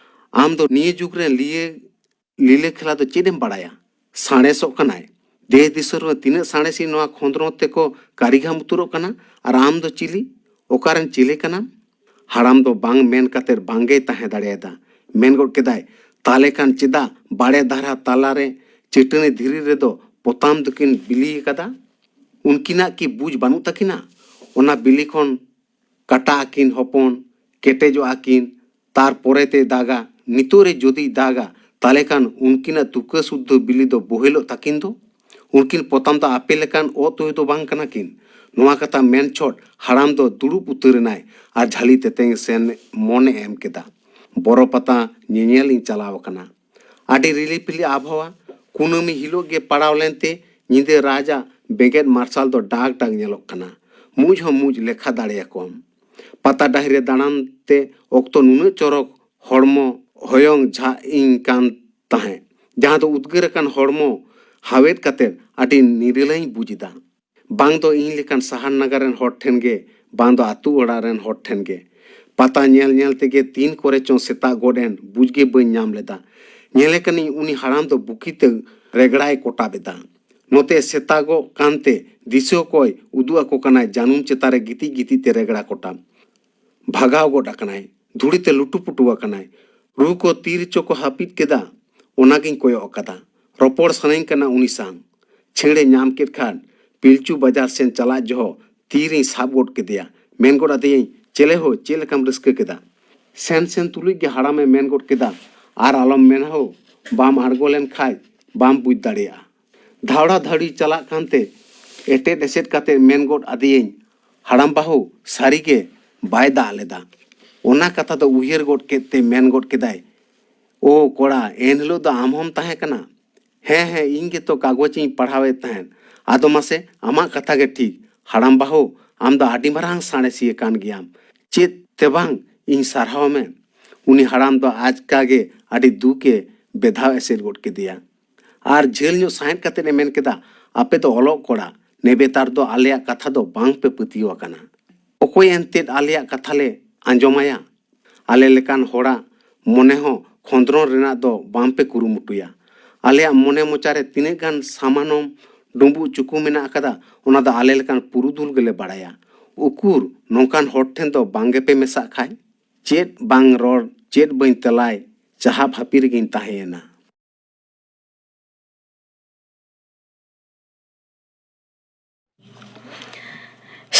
"ᱟᱢ ᱫᱚ ᱱᱤᱭᱟᱹ ᱡᱩᱜᱽ ᱨᱮᱱ ᱞᱤᱭᱟᱹ ᱞᱤᱞᱟᱹ ᱠᱷᱮᱞᱟ ᱫᱚ ᱪᱮᱫ ᱮᱢ ᱵᱟᱲᱟᱭᱟ? ᱥᱟᱬᱮᱥᱚᱜ ᱠᱟᱱᱟᱭ, ᱫᱮᱥ ᱫᱤᱥᱚᱢ ᱨᱮ ᱛᱤᱱᱟᱹᱜ ᱥᱟᱬᱮᱥᱤ ᱱᱚᱣᱟ ᱠᱷᱚᱸᱫᱽᱨᱚᱸᱫᱽ ᱛᱮᱠᱚ ᱠᱟᱹᱨᱤᱜᱷᱟᱢ ᱩᱛᱟᱹᱨᱚᱜ ᱠᱟᱱᱟ, ᱟᱨ ᱟᱢ ᱫᱚ ᱪᱤᱞᱤ? ᱚᱠᱟᱨᱮᱱ ᱪᱤᱞᱤ ᱠᱟᱱᱟᱢ? ᱦᱟᱲᱟᱢ ᱫᱚ ᱵᱟᱝ ᱢᱮᱱ ᱠᱟᱛᱮ ᱵᱟᱝ ᱜᱮᱭ ᱛᱟᱦᱮᱸ ᱫᱟᱲᱮᱭᱟᱫᱟ᱾ ᱢᱮᱱ ᱜᱚᱫ ᱠᱮᱫᱟᱭ, "ᱛᱟᱦᱞᱮ ᱠᱷᱟᱱ ᱪᱮᱫᱟᱜ ᱵᱟᱲᱮ ᱫᱷᱟᱨᱟ ᱛᱟᱞᱟᱨᱮ ᱪᱟᱹᱴᱟᱹᱱᱤ ᱫᱷᱤᱨᱤ ᱨᱮᱫᱚ ᱯᱚᱛᱟᱢ ᱫᱚᱠᱤᱱ ᱵᱤᱞᱤ ᱟᱠᱟᱫᱟ? ᱩᱱᱠᱤᱱᱟᱜ ᱠᱤ ᱵᱩᱡᱽ ᱵᱟᱹᱱᱩᱜ ᱛᱟᱹᱠᱤᱱᱟ? ᱚᱱᱟ ᱵᱤᱞᱤ ᱠᱷᱚᱱ ᱠᱟᱴᱟᱜ ᱟᱹᱠᱤᱱ ᱦᱚᱯᱚᱱ, ᱠᱮᱴᱮᱡᱚᱜ ᱟᱹᱠᱤᱱ, ᱛᱟᱨᱯᱚᱨᱮ ᱛᱮ ᱫᱟᱜᱟ᱾ ᱱᱤᱛᱚᱜ ᱨᱮ ᱡᱩᱫᱤᱭ ᱫᱟᱜᱟ, ᱛᱟᱦᱞᱮ ᱠᱷᱟᱱ ᱩᱱᱠᱤᱱᱟᱜ ᱛᱩᱠᱟᱹ ᱥᱩᱫᱽᱫᱷᱚ ᱵᱤᱞᱤ ᱫᱚ ᱵᱚᱦᱮᱞᱚᱜ ᱛᱟᱹᱠᱤᱱ ᱫᱚ᱾ ᱩᱱᱠᱤᱱ ᱯᱚᱛᱟᱢ ᱫᱚ ᱟᱯᱮ ᱞᱮᱠᱟᱱ ᱚᱛ ᱦᱩᱭ ᱫᱚ ᱵᱟᱝ ᱠᱟᱱᱟ ᱠᱤᱱ᱾" ᱱᱚᱣᱟ ᱠᱟᱛᱷᱟ ᱢᱮᱱ ᱪᱷᱚᱴ ᱦᱟᱲᱟᱢ ᱫᱚ ᱫᱩᱲᱩᱵ ᱩᱛᱟᱹᱨ ᱮᱱᱟᱭ ᱟᱨ ᱡᱷᱟᱹᱞᱤ ᱛᱮᱛᱮᱝ ᱥᱮᱱ ᱢᱚᱱᱮ ᱮᱢ ᱠᱮᱫᱟ᱾ ᱵᱚᱨᱚ ᱯᱟᱛᱟ ᱧᱮᱧᱮᱞ ᱤᱧ ᱪᱟᱞᱟᱣ ᱟᱠᱟᱱᱟ᱾ ᱟᱹᱰᱤ ᱨᱤᱞᱤᱯᱷᱤᱞᱤ ᱟᱵᱚᱦᱟᱣᱟ᱾ ᱠᱩᱱᱟᱹᱢᱤ ᱦᱤᱞᱳᱜ ᱜᱮ ᱯᱟᱲᱟᱣ ᱞᱮᱱᱛᱮ ᱧᱤᱫᱟᱹ ᱨᱟᱡᱟᱜ ᱵᱮᱸᱜᱮᱫ ᱢᱟᱨᱥᱟᱞ ᱫᱚ ᱰᱟᱠ ᱰᱟᱠ ᱧᱮᱞᱚᱜ ᱠᱟᱱᱟ᱾ ᱢᱩᱸᱡ ᱦᱚᱸ ᱢᱩᱸᱡ ᱞᱮᱠᱷᱟ ᱫᱟᱲᱮᱭᱟᱠᱚᱣᱟᱢ᱾ ᱯᱟᱛᱟ ᱰᱟᱹᱦᱤ ᱨᱮ ᱫᱟᱬᱟᱱ ᱛᱮ ᱚᱠᱛᱚ ᱱᱩᱱᱟᱹᱜ ᱪᱚᱨᱚᱠ ᱦᱚᱲᱢᱚ ᱦᱚᱭᱚᱝ ᱡᱷᱟᱜ ᱤᱧ ᱠᱟᱱ ᱛᱟᱦᱮᱸᱫ, ᱡᱟᱦᱟᱸ ᱫᱚ ᱩᱫᱽᱜᱟᱹᱨ ᱟᱠᱟᱱ ᱦᱚᱲᱢᱚ ᱦᱟᱣᱮᱫ ᱠᱟᱛᱮ ᱟᱹᱰᱤ ᱱᱤᱨᱟᱹᱞᱟᱧ ᱵᱩᱡᱽ ᱮᱫᱟ᱾ ᱵᱟᱝ ᱫᱚ ᱤᱧ ᱞᱮᱠᱟᱱ ᱥᱟᱦᱟᱨ ᱱᱟᱜᱟᱨ ᱨᱮᱱ ᱦᱚᱲ ᱴᱷᱮᱱ ᱜᱮ, ᱵᱟᱝ ᱫᱚ ᱟᱹᱛᱩ ᱚᱲᱟᱜ ᱨᱮᱱ ᱦᱚᱲ ᱴᱷᱮᱱ ᱜᱮ᱾ ᱯᱟᱛᱟ ᱧᱮᱞ ᱧᱮᱞ ᱛᱮᱜᱮ ᱛᱤᱱ ᱠᱚᱨᱮ ᱪᱚᱝ ᱥᱮᱛᱟᱜ ᱜᱚᱫ ᱮᱱ, ᱵᱩᱡᱽ ᱜᱮ ᱵᱟᱹᱧ ᱧᱟᱢ ᱞᱮᱫᱟ᱾ ᱧᱮᱞᱮ ᱠᱟᱹᱱᱟᱹᱧ ᱩᱱᱤ ᱦᱟᱲᱟᱢ ᱫᱚ ᱵᱩᱠᱤᱛᱮ ᱨᱮᱜᱽᱲᱟᱭ ᱠᱚᱴᱟᱵ ᱮᱫᱟ᱾ ᱱᱚᱛᱮ ᱥᱮᱛᱟᱜᱚᱜ ᱠᱟᱱᱛᱮ ᱫᱤᱥᱟᱹ ᱠᱚᱭ ᱩᱫᱩᱜ ᱟᱠᱚ ᱠᱟᱱᱟᱭ, ᱡᱟᱹᱱᱩᱢ ᱪᱮᱛᱟᱱ ᱨᱮ ᱜᱤᱛᱤᱡ ᱜᱤᱛᱤᱡ ᱛᱮ ᱨᱮᱜᱽᱲᱟ ᱠᱚᱴᱟᱵ᱾ ᱵᱷᱟᱜᱟᱣ ᱜᱚᱫ ᱟᱠᱟᱱᱟᱭ, ᱫᱷᱩᱲᱤ ᱛᱮ ᱞᱩᱴᱩᱯᱩᱴᱩ ᱟᱠᱟᱱᱟᱭ᱾ ᱨᱩ ᱠᱚ ᱛᱤ ᱨᱮᱪᱚ ᱠᱚ ᱦᱟᱹᱯᱤᱫ ᱠᱮᱫᱟ, ᱚᱱᱟᱜᱤᱧ ᱠᱚᱭᱚᱜ ᱟᱠᱟᱫᱟ᱾ ᱨᱚᱯᱚᱲ ᱥᱟᱱᱟᱧ ᱠᱟᱱᱟ ᱩᱱᱤ ᱥᱟᱶ᱾ ᱪᱷᱟᱹᱲᱮ ᱧᱟᱢ ᱠᱮᱫ ᱠᱷᱟᱱ ᱯᱤᱞᱪᱩ ᱵᱟᱡᱟᱨ ᱥᱮᱱ ᱪᱟᱞᱟᱜ ᱡᱚᱦᱚᱜ ᱛᱤᱨᱤᱧ ᱥᱟᱵ ᱜᱚᱫ ᱠᱮᱫᱮᱭᱟ᱾ ᱢᱮᱱ ᱜᱚᱫ ᱟᱫᱮᱭᱟᱹᱧ, "ᱪᱮᱞᱮ ᱦᱳ, ᱪᱮᱫ ᱞᱮᱠᱟᱢ ᱨᱟᱹᱥᱠᱟᱹ ᱠᱮᱫᱟ?" ᱥᱮᱱ ᱥᱮᱱ ᱛᱩᱞᱩᱡ ᱜᱮ ᱦᱟᱲᱟᱢᱮ ᱢᱮᱱ ᱜᱚᱫ ᱠᱮᱫᱟ, "ᱟᱨ ᱟᱞᱚᱢ ᱢᱮᱱᱟ ᱦᱳ, ᱵᱟᱢ ᱟᱬᱜᱚ ᱞᱮᱱ ᱠᱷᱟᱡ ᱵᱟᱢ ᱵᱩᱡᱽ ᱫᱟᱲᱮᱭᱟᱜᱼᱟ᱾" ᱫᱷᱟᱣᱲᱟ ᱫᱷᱟᱹᱣᱲᱤ ᱪᱟᱞᱟᱜ ᱠᱟᱱᱛᱮ ᱮᱴᱮᱫ ᱮᱥᱮᱫ ᱠᱟᱛᱮ ᱢᱮᱱ ᱜᱚᱫ ᱟᱫᱮᱭᱟᱹᱧ, "ᱦᱟᱲᱟᱢ ᱵᱟᱹᱦᱩ, ᱥᱟᱹᱨᱤᱜᱮ ᱵᱟᱭ ᱫᱟᱜ ᱞᱮᱫᱟ᱾" ᱚᱱᱟ ᱠᱟᱛᱷᱟ ᱫᱚ ᱩᱭᱦᱟᱹᱨ ᱜᱚᱫ ᱠᱮᱫ ᱛᱮ ᱢᱮᱱ ᱜᱚᱫ ᱠᱮᱫᱟᱭ, "ᱳ ᱠᱚᱲᱟ, ᱮᱱ ᱦᱤᱞᱳᱜ ᱫᱚ ᱟᱢ ᱦᱚᱸᱢ ᱛᱟᱦᱮᱸ ᱠᱟᱱᱟ?" "ᱦᱮᱸ, ᱦᱮᱸ, ᱤᱧ ᱜᱮᱛᱚ ᱠᱟᱜᱚᱡᱽ ᱤᱧ ᱯᱟᱲᱦᱟᱣᱮᱫ ᱛᱟᱦᱮᱸᱫ᱾ ᱟᱫᱚ ᱢᱟᱥᱮ, ᱟᱢᱟᱜ ᱠᱟᱛᱷᱟ ᱜᱮ ᱴᱷᱤᱠ᱾ ᱦᱟᱲᱟᱢ ᱵᱟᱹᱦᱩ, ᱟᱢ ᱫᱚ ᱟᱹᱰᱤ ᱢᱟᱨᱟᱝ ᱥᱟᱬᱮᱥᱤᱭᱟᱹ ᱠᱟᱱ ᱜᱮᱭᱟᱢ᱾ ᱪᱮᱫ ᱛᱮ ᱵᱟᱝ ᱤᱧ ᱥᱟᱨᱦᱟᱣ ᱢᱮ?" ᱩᱱᱤ ᱦᱟᱲᱟᱢ ᱫᱚ ᱟᱪᱠᱟ ᱜᱮ ᱟᱹᱰᱤ ᱫᱩᱠ ᱮ ᱵᱮᱫᱷᱟᱣ ᱮᱥᱮᱫ ᱜᱚᱫ ᱠᱮᱫᱮᱭᱟ᱾ ᱟᱨ ᱡᱷᱟᱹᱞ ᱧᱚᱜ ᱥᱟᱸᱦᱮᱫ ᱠᱟᱛᱮ ᱮ ᱢᱮᱱ ᱠᱮᱫᱟ, "ᱟᱯᱮ ᱫᱚ ᱚᱞᱚᱜ ᱠᱚᱲᱟ, ᱱᱮᱵᱮᱛᱟᱨ ᱫᱚ ᱟᱞᱮᱭᱟᱜ ᱠᱟᱛᱷᱟ ᱫᱚ ᱵᱟᱝ ᱯᱮ ᱯᱟᱹᱛᱭᱟᱹᱣ ᱟᱠᱟᱱᱟ᱾ ᱚᱠᱚᱭ ᱮᱱᱛᱮᱫ ᱟᱞᱮᱭᱟᱜ ᱠᱟᱛᱷᱟ ᱞᱮ ᱟᱸᱡᱚᱢᱟᱭᱟ? ᱟᱞᱮ ᱞᱮᱠᱟᱱ ᱦᱚᱲᱟᱜ ᱢᱚᱱᱮ ᱦᱚᱸ ᱠᱷᱚᱸᱫᱽᱨᱚᱱ ᱨᱮᱱᱟᱜ ᱫᱚ ᱵᱟᱝ ᱯᱮ ᱠᱩᱨᱩᱢᱩᱴᱩᱭᱟ᱾ ᱟᱞᱮᱭᱟᱜ ᱢᱚᱱᱮ ᱢᱚᱪᱟᱨᱮ ᱛᱤᱱᱟᱹᱜ ᱜᱟᱱ ᱥᱟᱢᱟᱱᱚᱢ ᱰᱩᱸᱵᱩᱜ ᱪᱩᱠᱩ ᱢᱮᱱᱟᱜ ᱟᱠᱟᱫᱟ, ᱚᱱᱟ ᱫᱚ ᱟᱞᱮ ᱞᱮᱠᱟᱱ ᱯᱩᱨᱩᱫᱷᱩᱞ ᱜᱮᱞᱮ ᱵᱟᱲᱟᱭᱟ᱾ ᱩᱠᱩᱨ, ᱱᱚᱝᱠᱟᱱ ᱦᱚᱲ ᱴᱷᱮᱱ ᱫᱚ ᱵᱟᱝ ᱜᱮᱯᱮ ᱢᱮᱥᱟᱜ ᱠᱷᱟᱭ? ᱪᱮᱫ ᱵᱟᱝ ᱨᱚᱲ, ᱪᱮᱫ ᱵᱟᱹᱧ ᱛᱮᱞᱟᱭ, ᱪᱟᱦᱟᱵ ᱦᱟᱹᱯᱤ ᱨᱮᱜᱮᱧ ᱛᱟᱦᱮᱸᱭᱮᱱᱟ᱾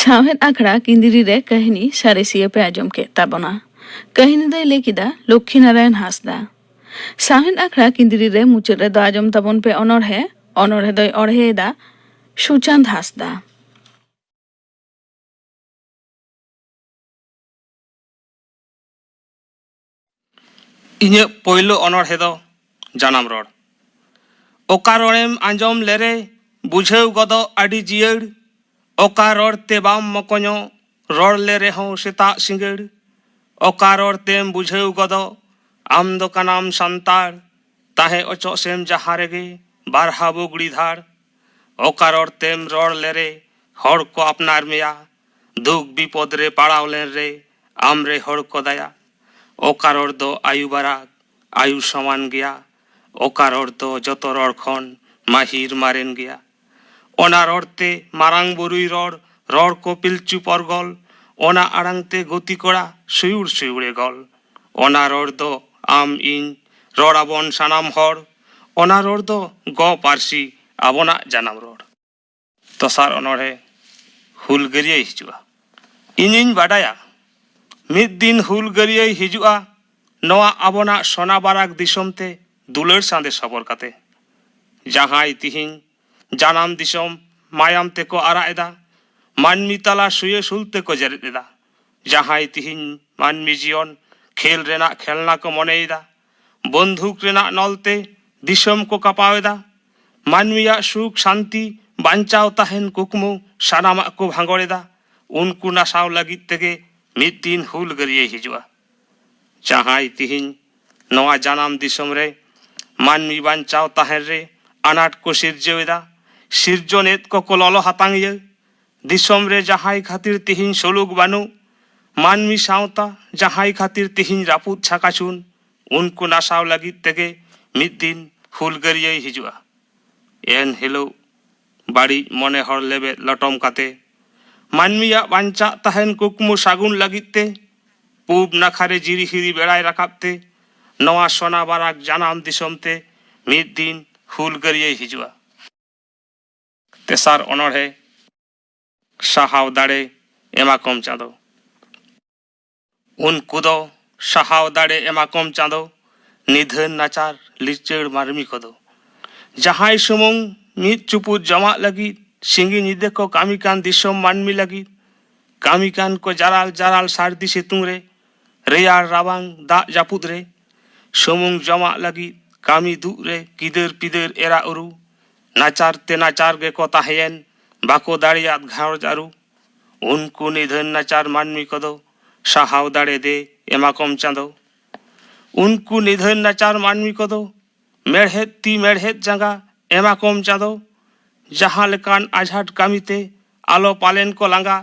ᱥᱟᱶᱦᱮᱫ ᱟᱠᱷᱲᱟ ᱠᱤᱸᱫᱽᱨᱤ ᱨᱮ ᱠᱟᱹᱦᱱᱤ ᱥᱟᱬᱮᱥᱤᱭᱟᱹ ᱯᱮ ᱟᱸᱡᱚᱢ ᱠᱮᱫ ᱛᱟᱵᱚᱱᱟ᱾ ᱠᱟᱹᱦᱱᱤ ᱫᱚᱭ ᱞᱟᱹᱭ ᱠᱮᱫᱟ ᱞᱚᱠᱠᱷᱤ ᱱᱟᱨᱟᱭᱚᱱ ᱦᱟᱸᱥᱫᱟ᱾ ᱥᱟᱶᱦᱮᱫ ᱟᱠᱷᱲᱟ ᱠᱤᱸᱫᱽᱨᱤ ᱨᱮ ᱢᱩᱪᱟᱹᱫ ᱨᱮᱫᱚ ᱟᱸᱡᱚᱢ ᱛᱟᱵᱚᱱ ᱯᱮ ᱚᱱᱚᱬᱦᱮ᱾ ᱚᱱᱚᱬᱦᱮ ᱫᱚᱭ ᱚᱬᱦᱮᱭᱮᱫᱟ ᱥᱩᱪᱟᱸᱫᱽ ᱦᱟᱸᱥᱫᱟ᱾ ᱤᱧᱟᱹᱜ ᱯᱳᱭᱞᱳ ᱚᱱᱚᱬᱦᱮ ᱫᱚ ᱡᱟᱱᱟᱢ ᱨᱚᱲ᱾ ᱚᱠᱟ ᱨᱚᱲᱮᱢ ᱟᱸᱡᱚᱢ ᱞᱮᱨᱮ ᱵᱩᱡᱷᱟᱹᱣ ᱜᱚᱫᱚᱜ ᱟᱹᱰᱤ ᱡᱤᱭᱟᱹᱲ᱾ ᱚᱠᱟ ᱨᱚᱲ ᱛᱮ ᱵᱟᱢ ᱢᱚᱠᱚᱧᱚᱜ ᱨᱚᱲ ᱞᱮ ᱨᱮᱦᱚᱸ ᱥᱮᱛᱟᱜ ᱥᱤᱸᱜᱟᱹᱲ᱾ ᱚᱠᱟ ᱨᱚᱲ ᱛᱮᱢ ᱵᱩᱡᱷᱟᱹᱣ ᱜᱚᱫᱚᱜ ᱟᱢ ᱫᱚ ᱠᱟᱱᱟᱢ ᱥᱟᱱᱛᱟᱲ᱾ ᱛᱟᱦᱮᱸ ᱚᱪᱚᱜ ᱥᱮᱢ ᱡᱟᱦᱟᱸ ᱨᱮᱜᱮ ᱵᱟᱨᱦᱟ ᱵᱩᱜᱲᱤ ᱫᱷᱟᱲ᱾ ᱚᱠᱟ ᱨᱚᱲ ᱛᱮᱢ ᱨᱚᱲ ᱞᱮᱨᱮ ᱦᱚᱲ ᱠᱚ ᱟᱯᱱᱟᱨ ᱢᱮᱭᱟ᱾ ᱫᱩᱠ ᱵᱤᱯᱚᱫ ᱨᱮ ᱯᱟᱲᱟᱣ ᱞᱮᱱ ᱨᱮ ᱟᱢ ᱨᱮ ᱦᱚᱲ ᱠᱚ ᱫᱟᱭᱟ᱾ ᱚᱠᱟ ᱨᱚᱲ ᱫᱚ ᱟᱭᱩ ᱵᱟᱨᱟᱠ ᱟᱭᱩ ᱥᱚᱢᱟᱱ ᱜᱮᱭᱟ᱾ ᱚᱠᱟ ᱨᱚᱲ ᱫᱚ ᱡᱚᱛᱚ ᱨᱚᱲ ᱠᱷᱚᱱ ᱢᱟᱹᱦᱤᱨ ᱢᱟᱨᱮᱱ ᱜᱮᱭᱟ᱾ ᱚᱱᱟ ᱨᱚᱲ ᱛᱮ ᱢᱟᱨᱟᱝ ᱵᱩᱨᱩᱭ ᱨᱚᱲ, ᱨᱚᱲ ᱠᱚ ᱯᱤᱞᱪᱩ ᱯᱚᱨᱜᱚᱞ᱾ ᱚᱱᱟ ᱟᱲᱟᱝ ᱛᱮ ᱜᱩᱛᱤ ᱠᱚᱲᱟ ᱥᱩᱭᱩᱲ ᱥᱩᱭᱩᱲᱮ ᱜᱚᱞ᱾ ᱚᱱᱟ ᱨᱚᱲ ᱫᱚ ᱟᱢ ᱤᱧ ᱨᱚᱲ ᱟᱵᱚᱱ ᱥᱟᱱᱟᱢ ᱦᱚᱲ᱾ ᱚᱱᱟ ᱨᱚᱲ ᱫᱚ ᱜᱚ ᱯᱟᱹᱨᱥᱤ, ᱟᱵᱚᱱᱟᱜ ᱡᱟᱱᱟᱢ ᱨᱚᱲ᱾ ᱫᱚᱥᱟᱨ ᱚᱱᱚᱬᱦᱮ, ᱦᱩᱞᱜᱟᱹᱨᱤᱭᱟᱹᱭ ᱦᱤᱡᱩᱜᱼᱟ᱾ ᱤᱧᱤᱧ ᱵᱟᱰᱟᱭᱟ, ᱢᱤᱫ ᱫᱤᱱ ᱦᱩᱞᱜᱟᱹᱨᱤᱭᱟᱹᱭ ᱦᱤᱡᱩᱜᱼᱟ, ᱱᱚᱣᱟ ᱟᱵᱚᱱᱟᱜ ᱥᱚᱱᱟ ᱵᱟᱨᱟᱠ ᱫᱤᱥᱚᱢ ᱛᱮ ᱫᱩᱞᱟᱹᱲ ᱥᱟᱸᱫᱮᱥ ᱥᱚᱵᱚᱨ ᱠᱟᱛᱮ᱾ ᱡᱟᱦᱟᱸᱭ ᱛᱤᱦᱤᱧ ᱡᱟᱱᱟᱢ ᱫᱤᱥᱚᱢ ᱢᱟᱭᱟᱢ ᱛᱮᱠᱚ ᱟᱨᱟᱜ ᱮᱫᱟ, ᱢᱟᱹᱱᱢᱤ ᱛᱟᱞᱟ ᱥᱩᱭᱟᱹ ᱥᱩᱞ ᱛᱮᱠᱚ ᱡᱮᱨᱮᱫ ᱮᱫᱟ᱾ ᱡᱟᱦᱟᱸᱭ ᱛᱤᱦᱤᱧ ᱢᱟᱹᱱᱢᱤ ᱡᱤᱭᱚᱱ ᱠᱷᱮᱞ ᱨᱮᱱᱟᱜ ᱠᱷᱮᱞᱱᱟ ᱠᱚ ᱢᱚᱱᱮᱭᱮᱫᱟ, ᱵᱚᱱᱫᱷᱩᱠ ᱨᱮᱱᱟᱜ ᱱᱚᱞ ᱛᱮ ᱫᱤᱥᱚᱢ ᱠᱚ ᱠᱟᱯᱟᱣ ᱮᱫᱟ, ᱢᱟᱹᱱᱢᱤᱭᱟᱜ ᱥᱩᱠ ᱥᱟᱱᱛᱤ ᱵᱟᱧᱪᱟᱣ ᱛᱟᱦᱮᱱ ᱠᱩᱠᱢᱩ ᱥᱟᱱᱟᱢᱟᱜ ᱠᱚ ᱵᱷᱟᱸᱜᱚᱲ ᱮᱫᱟ, ᱩᱱᱠᱩ ᱱᱟᱥᱟᱣ ᱞᱟᱹᱜᱤᱫ ᱛᱮᱜᱮ ᱢᱤᱫ ᱫᱤᱱ ᱦᱩᱞᱜᱟᱹᱨᱤᱭᱟᱹᱭ ᱦᱤᱡᱩᱜᱼᱟ᱾ ᱡᱟᱦᱟᱸᱭ ᱛᱤᱦᱤᱧ ᱱᱚᱣᱟ ᱡᱟᱱᱟᱢ ᱫᱤᱥᱚᱢ ᱨᱮ ᱢᱟᱹᱱᱢᱤ ᱵᱟᱧᱪᱟᱣ ᱛᱟᱦᱮᱱ ᱨᱮ ᱟᱱᱟᱴ ᱠᱚ ᱥᱤᱨᱡᱟᱹᱣ ᱮᱫᱟ, ᱥᱤᱨᱡᱚᱱᱮᱫ ᱠᱚᱠᱚ ᱞᱚᱞᱚ ᱦᱟᱛᱟᱝ ᱤᱭᱟᱹ, ᱫᱤᱥᱚᱢ ᱨᱮ ᱡᱟᱦᱟᱸᱭ ᱠᱷᱟᱹᱛᱤᱨ ᱛᱤᱦᱤᱧ ᱥᱩᱞᱩᱠ ᱵᱟᱹᱱᱩᱜ, ᱢᱟᱹᱱᱢᱤ ᱥᱟᱶᱛᱟ ᱡᱟᱦᱟᱸᱭ ᱠᱷᱟᱹᱛᱤᱨ ᱛᱤᱦᱤᱧ ᱨᱟᱹᱯᱩᱫ ᱪᱷᱟᱠᱟᱪᱩᱱ, ᱩᱱᱠᱩ ᱱᱟᱥᱟᱣ ᱞᱟᱹᱜᱤᱫ ᱛᱮᱜᱮ ᱢᱤᱫ ᱫᱤᱱ ᱦᱩᱞᱜᱟᱹᱨᱤᱭᱟᱹᱭ ᱦᱤᱡᱩᱜᱼᱟ᱾ ᱮᱱ ᱦᱤᱞᱳᱜ ᱵᱟᱹᱲᱤᱡ ᱢᱚᱱᱮ ᱦᱚᱲ ᱞᱮᱵᱮᱫ ᱞᱚᱴᱚᱢ ᱠᱟᱛᱮ ᱢᱟᱹᱱᱢᱤᱭᱟᱜ ᱵᱟᱧᱪᱟᱜ ᱛᱟᱦᱮᱱ ᱠᱩᱠᱢᱩ ᱥᱟᱹᱜᱩᱱ ᱞᱟᱹᱜᱤᱫ ᱛᱮ ᱯᱩᱵ ᱱᱟᱠᱷᱟ ᱨᱮ ᱡᱤᱨᱤ ᱦᱤᱨᱤ ᱵᱮᱲᱟᱭ ᱨᱟᱠᱟᱵ ᱛᱮ ᱱᱚᱣᱟ ᱥᱚᱱᱟ ᱵᱟᱨᱟᱠ ᱡᱟᱱᱟᱢ ᱫᱤᱥᱚᱢ ᱛᱮ ᱢᱤᱫ ᱫᱤᱱ ᱦᱩᱞᱜᱟᱹᱨᱤᱭᱟᱹᱭ ᱦᱤᱡᱩᱜᱼᱟ᱾ ᱛᱮᱥᱟᱨ ᱚᱱᱚᱬᱦᱮ, ᱥᱟᱦᱟᱣ ᱫᱟᱲᱮ ᱮᱢᱟ ᱠᱚᱢ ᱪᱟᱸᱫᱚ᱾ ᱩᱱᱠᱩ ᱫᱚ ᱥᱟᱦᱟᱣ ᱫᱟᱲᱮ ᱮᱢᱟ ᱠᱚᱢ ᱪᱟᱸᱫᱚ, ᱱᱤᱫᱷᱟᱹᱱ ᱱᱟᱪᱟᱨ ᱞᱤᱪᱟᱹᱲ ᱢᱟᱹᱱᱢᱤ ᱠᱚᱫᱚ᱾ ᱡᱟᱦᱟᱸᱭ ᱥᱩᱢᱩᱝ ᱢᱤᱫ ᱪᱩᱯᱩᱫ ᱡᱚᱢᱟᱜ ᱞᱟᱹᱜᱤᱫ ᱥᱤᱸᱜᱤ ᱧᱤᱫᱟᱹ ᱠᱚ ᱠᱟᱹᱢᱤ ᱠᱟᱱ ᱫᱤᱥᱚᱢ ᱢᱟᱹᱱᱢᱤ ᱞᱟᱹᱜᱤᱫ, ᱠᱟᱹᱢᱤ ᱠᱟᱱ ᱠᱚ ᱡᱟᱨᱟᱞ ᱡᱟᱨᱟᱞ ᱥᱟᱹᱨᱫᱤ ᱥᱤᱛᱩᱝ ᱨᱮ, ᱨᱮᱭᱟᱲ ᱨᱟᱵᱟᱝ ᱫᱟᱜ ᱡᱟᱹᱯᱩᱫ ᱨᱮ, ᱥᱩᱢᱩᱝ ᱡᱚᱢᱟᱜ ᱞᱟᱹᱜᱤᱫ ᱠᱟᱹᱢᱤ ᱫᱩᱜ ᱨᱮ ᱜᱤᱫᱟᱹᱨ ᱯᱤᱫᱟᱹᱨ ᱮᱨᱟ ᱩᱨᱩ, ᱱᱟᱪᱟᱨ ᱛᱮ ᱱᱟᱪᱟᱨ ᱜᱮᱠᱚ ᱛᱟᱦᱮᱸᱭᱮᱱ, ᱵᱟᱠᱚ ᱫᱟᱲᱮᱭᱟᱫ ᱜᱷᱟᱨᱚᱸᱡᱽ ᱟᱹᱨᱩ᱾ ᱩᱱᱠᱩ ᱱᱤᱫᱷᱟᱹᱱ ᱱᱟᱪᱟᱨ ᱢᱟᱹᱱᱢᱤ ᱠᱚᱫᱚ ᱥᱟᱦᱟᱣ ᱫᱟᱲᱮ ᱫᱮ ᱮᱢᱟ ᱠᱚᱢ ᱪᱟᱸᱫᱚ᱾ ᱩᱱᱠᱩ ᱱᱤᱫᱷᱟᱹᱱ ᱱᱟᱪᱟᱨ ᱢᱟᱹᱱᱢᱤ ᱠᱚᱫᱚ ᱢᱮᱲᱦᱮᱫ ᱛᱤ ᱢᱮᱲᱦᱮᱫ ᱡᱟᱸᱜᱟ ᱮᱢᱟ ᱠᱚᱢ ᱪᱟᱸᱫᱚ᱾ ᱡᱟᱦᱟᱸ ᱞᱮᱠᱟᱱ ᱟᱡᱷᱟᱴ ᱠᱟᱹᱢᱤ ᱛᱮ ᱟᱞᱚ ᱯᱟᱞᱮᱱ ᱠᱚ ᱞᱟᱸᱜᱟ,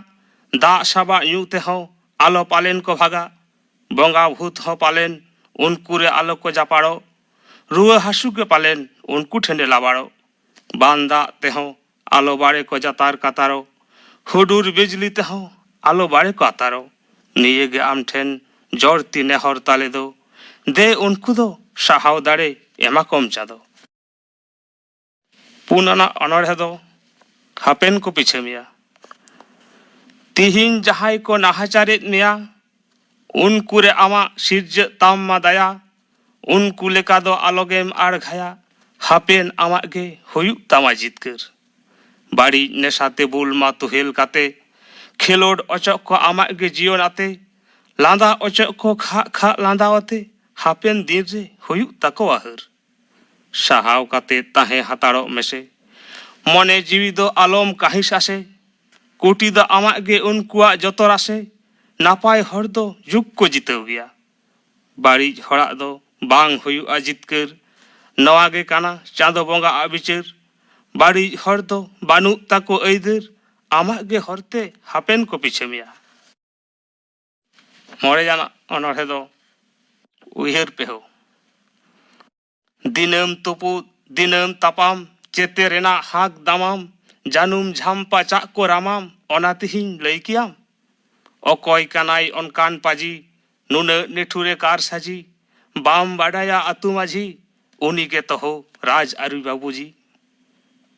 ᱫᱟᱜ ᱥᱟᱵᱟᱜ ᱧᱩ ᱛᱮᱦᱚᱸ ᱟᱞᱚ ᱯᱟᱞᱮᱱ ᱠᱚ ᱵᱷᱟᱜᱟ᱾ ᱵᱚᱸᱜᱟ ᱵᱷᱩᱛ ᱦᱚᱸ ᱯᱟᱞᱮᱱ ᱩᱱᱠᱩ ᱨᱮ ᱟᱞᱚ ᱠᱚ ᱡᱟᱯᱟᱲᱚᱜ᱾ ᱨᱩᱣᱟᱹ ᱦᱟᱹᱥᱩ ᱜᱮ ᱯᱟᱞᱮᱱ ᱩᱱᱠᱩ ᱴᱷᱮᱱᱮ ᱞᱟᱵᱟᱲᱚᱜ᱾ ᱵᱟᱱ ᱫᱟᱜ ᱛᱮᱦᱚᱸ ᱟᱞᱚ ᱵᱟᱲᱮ ᱠᱚ ᱡᱟᱛᱟᱨ ᱠᱟᱛᱟᱨᱚᱜ᱾ ᱦᱩᱰᱩᱨ ᱵᱤᱡᱽᱞᱤ ᱛᱮᱦᱚᱸ ᱟᱞᱚ ᱵᱟᱲᱮ ᱠᱚ ᱟᱛᱟᱨᱚᱜ᱾ ᱱᱤᱭᱟᱹ ᱜᱮ ᱟᱢ ᱴᱷᱮᱱ ᱡᱚᱲᱛᱤ ᱱᱮᱦᱚᱨ ᱛᱟᱞᱮ ᱫᱚ᱾ ᱫᱮ ᱩᱱᱠᱩ ᱫᱚ ᱥᱟᱦᱟᱣ ᱫᱟᱲᱮ ᱮᱢᱟ ᱠᱚᱢ ᱪᱟᱸᱫᱚ᱾ ᱯᱩᱱ ᱟᱱᱟᱜ ᱚᱱᱚᱬᱦᱮ ᱫᱚ ᱦᱟᱯᱮᱱ ᱠᱚ ᱯᱤᱪᱷᱟᱹ ᱢᱮᱭᱟ᱾ ᱛᱤᱦᱤᱧ ᱡᱟᱦᱟᱸᱭ ᱠᱚ ᱱᱟᱦᱟᱪᱟᱨᱮᱫ ᱢᱮᱭᱟ, ᱩᱱᱠᱩ ᱨᱮ ᱟᱢᱟᱜ ᱥᱤᱨᱡᱟᱹᱜ ᱛᱟᱢ ᱢᱟ ᱫᱟᱭᱟ᱾ ᱩᱱᱠᱩ ᱞᱮᱠᱟ ᱫᱚ ᱟᱞᱚᱜᱮᱢ ᱟᱲᱜᱷᱟᱭᱟ, ᱦᱟᱯᱮᱱ ᱟᱢᱟᱜ ᱜᱮ ᱦᱩᱭᱩᱜ ᱛᱟᱢᱟ ᱡᱤᱛᱠᱟᱹᱨ᱾ ᱵᱟᱹᱲᱤᱡ ᱱᱮᱥᱟ ᱛᱮ ᱵᱩᱞ ᱢᱟ ᱛᱩᱦᱮᱞ ᱠᱟᱛᱮ, ᱠᱷᱮᱞᱳᱰ ᱚᱪᱚᱜ ᱠᱚ ᱟᱢᱟᱜ ᱜᱮ ᱡᱤᱭᱚᱱ ᱟᱛᱮ, ᱞᱟᱸᱫᱟ ᱚᱪᱚᱜ ᱠᱚ ᱠᱷᱟᱜ ᱠᱷᱟᱜ ᱞᱟᱸᱫᱟ ᱟᱛᱮ, ᱦᱟᱯᱮᱱ ᱫᱤᱱ ᱨᱮ ᱦᱩᱭᱩᱜ ᱛᱟᱠᱚᱣᱟ ᱦᱟᱹᱨ᱾ ᱥᱟᱦᱟᱣ ᱠᱟᱛᱮ ᱛᱟᱦᱮᱸ ᱦᱟᱛᱟᱲᱚᱜ ᱢᱮᱥᱮ᱾ ᱢᱚᱱᱮ ᱡᱤᱣᱤ ᱫᱚ ᱟᱞᱚᱢ ᱠᱟᱹᱦᱤᱥ ᱟᱥᱮ᱾ ᱠᱩᱴᱤ ᱫᱚ ᱟᱢᱟᱜ ᱜᱮ ᱩᱱᱠᱩᱣᱟᱜ ᱡᱚᱛᱚ ᱨᱟᱥᱮ᱾ ᱱᱟᱯᱟᱭ ᱦᱚᱲ ᱫᱚ ᱡᱩᱜᱽ ᱠᱚ ᱡᱤᱛᱟᱹᱣ ᱜᱮᱭᱟ᱾ ᱵᱟᱹᱲᱤᱡ ᱦᱚᱲᱟᱜ ᱫᱚ ᱵᱟᱝ ᱦᱩᱭᱩᱜᱼᱟ ᱡᱤᱛᱠᱟᱹᱨ᱾ ᱱᱚᱣᱟ ᱜᱮ ᱠᱟᱱᱟ ᱪᱟᱸᱫᱚ ᱵᱚᱸᱜᱟ ᱟᱜ ᱵᱤᱪᱟᱹᱨ᱾ ᱵᱟᱹᱲᱤᱡ ᱦᱚᱲ ᱫᱚ ᱵᱟᱹᱱᱩᱜ ᱛᱟᱠᱚ ᱟᱹᱭᱫᱟᱹᱨ᱾ ᱟᱢᱟᱜ ᱜᱮ ᱦᱚᱨᱛᱮ ᱦᱟᱯᱮᱱ ᱠᱚ ᱯᱤᱪᱷᱟᱹ ᱢᱮᱭᱟ᱾ ᱢᱚᱬᱮ ᱟᱱᱟᱜ ᱚᱱᱚᱬᱦᱮ ᱫᱚ ᱩᱭᱦᱟᱹᱨ ᱯᱮ ᱦᱳ᱾ ᱫᱤᱱᱟᱹᱢ ᱛᱩᱯᱩᱫ, ᱫᱤᱱᱟᱹᱢ ᱛᱟᱯᱟᱢ, ᱪᱮᱛᱮ ᱨᱮᱱᱟᱜ ᱦᱟᱸᱠ ᱫᱟᱢᱟᱢ, ᱡᱟᱹᱱᱩᱢ ᱡᱷᱟᱢᱯᱟ ᱪᱟᱜ ᱠᱚ ᱨᱟᱢᱟᱢ, ᱚᱱᱟ ᱛᱤᱦᱤᱧ ᱞᱟᱹᱭ ᱠᱮᱭᱟᱢ? ᱚᱠᱚᱭ ᱠᱟᱱᱟᱭ ᱚᱱᱠᱟᱱ ᱯᱟᱹᱡᱤ, ᱱᱩᱱᱟᱹᱜ ᱱᱤᱴᱷᱩᱨᱮ ᱠᱟᱨ ᱥᱟᱹᱡᱤ? ᱵᱟᱢ ᱵᱟᱰᱟᱭᱟ ᱟᱹᱛᱩ ᱢᱟᱹᱡᱷᱤ, ᱩᱱᱤ ᱜᱮ ᱛᱚᱦᱚ ᱨᱟᱡᱽ ᱟᱹᱨᱤ ᱵᱟᱹᱵᱩᱡᱤ᱾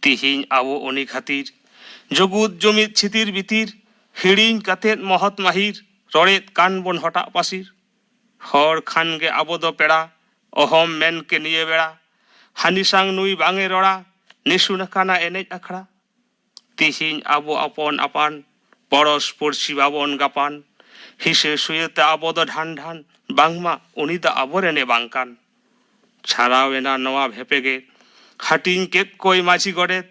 ᱛᱤᱦᱤᱧ ᱟᱵᱚ ᱩᱱᱤ ᱠᱷᱟᱹᱛᱤᱨ, ᱡᱩᱜᱩᱫ ᱡᱩᱢᱤᱫ ᱪᱷᱤᱛᱤᱨ ᱵᱤᱛᱤᱨ, ᱦᱤᱲᱤᱧ ᱠᱟᱛᱮᱫ ᱢᱚᱦᱚᱛ ᱢᱟᱹᱦᱤᱨ, ᱨᱚᱲᱮᱫ ᱠᱟᱱ ᱵᱚᱱ ᱦᱚᱴᱟᱜ ᱯᱟᱹᱥᱤᱨ᱾ ᱦᱚᱲ ᱠᱷᱟᱱ ᱜᱮ ᱟᱵᱚ ᱫᱚ ᱯᱮᱲᱟ, ᱚᱦᱚᱢ ᱢᱮᱱ ᱠᱮ ᱱᱤᱭᱟᱹ ᱵᱮᱲᱟ᱾ ᱦᱟᱹᱱᱤ ᱥᱟᱝ ᱱᱩᱭ ᱵᱟᱝ ᱮ ᱨᱚᱲᱟ, ᱱᱤᱥᱩᱱ ᱟᱠᱟᱱᱟ ᱮᱱᱮᱡ ᱟᱠᱷᱲᱟ᱾ ᱛᱤᱦᱤᱧ ᱟᱵᱚ ᱟᱯᱚᱱ ᱟᱯᱟᱱ, ᱯᱚᱲᱚᱥ ᱯᱩᱲᱥᱤ ᱵᱟᱵᱚᱱ ᱜᱟᱯᱟᱱ᱾ ᱦᱤᱥᱟᱹ ᱥᱩᱭᱟᱹ ᱛᱮ ᱟᱵᱚ ᱫᱚ ᱰᱷᱟᱱ ᱰᱷᱟᱱ, ᱵᱟᱝᱢᱟ ᱩᱱᱤ ᱫᱚ ᱟᱵᱚᱨᱮᱱᱮ ᱵᱟᱝ ᱠᱟᱱ᱾ ᱪᱷᱟᱨᱟᱣ ᱮᱱᱟ ᱱᱚᱣᱟ ᱵᱷᱮᱯᱮᱜᱮ, ᱦᱟᱹᱴᱤᱧ ᱠᱮᱫ ᱠᱚᱭ ᱢᱟᱹᱡᱷᱤ ᱜᱚᱰᱮᱛ᱾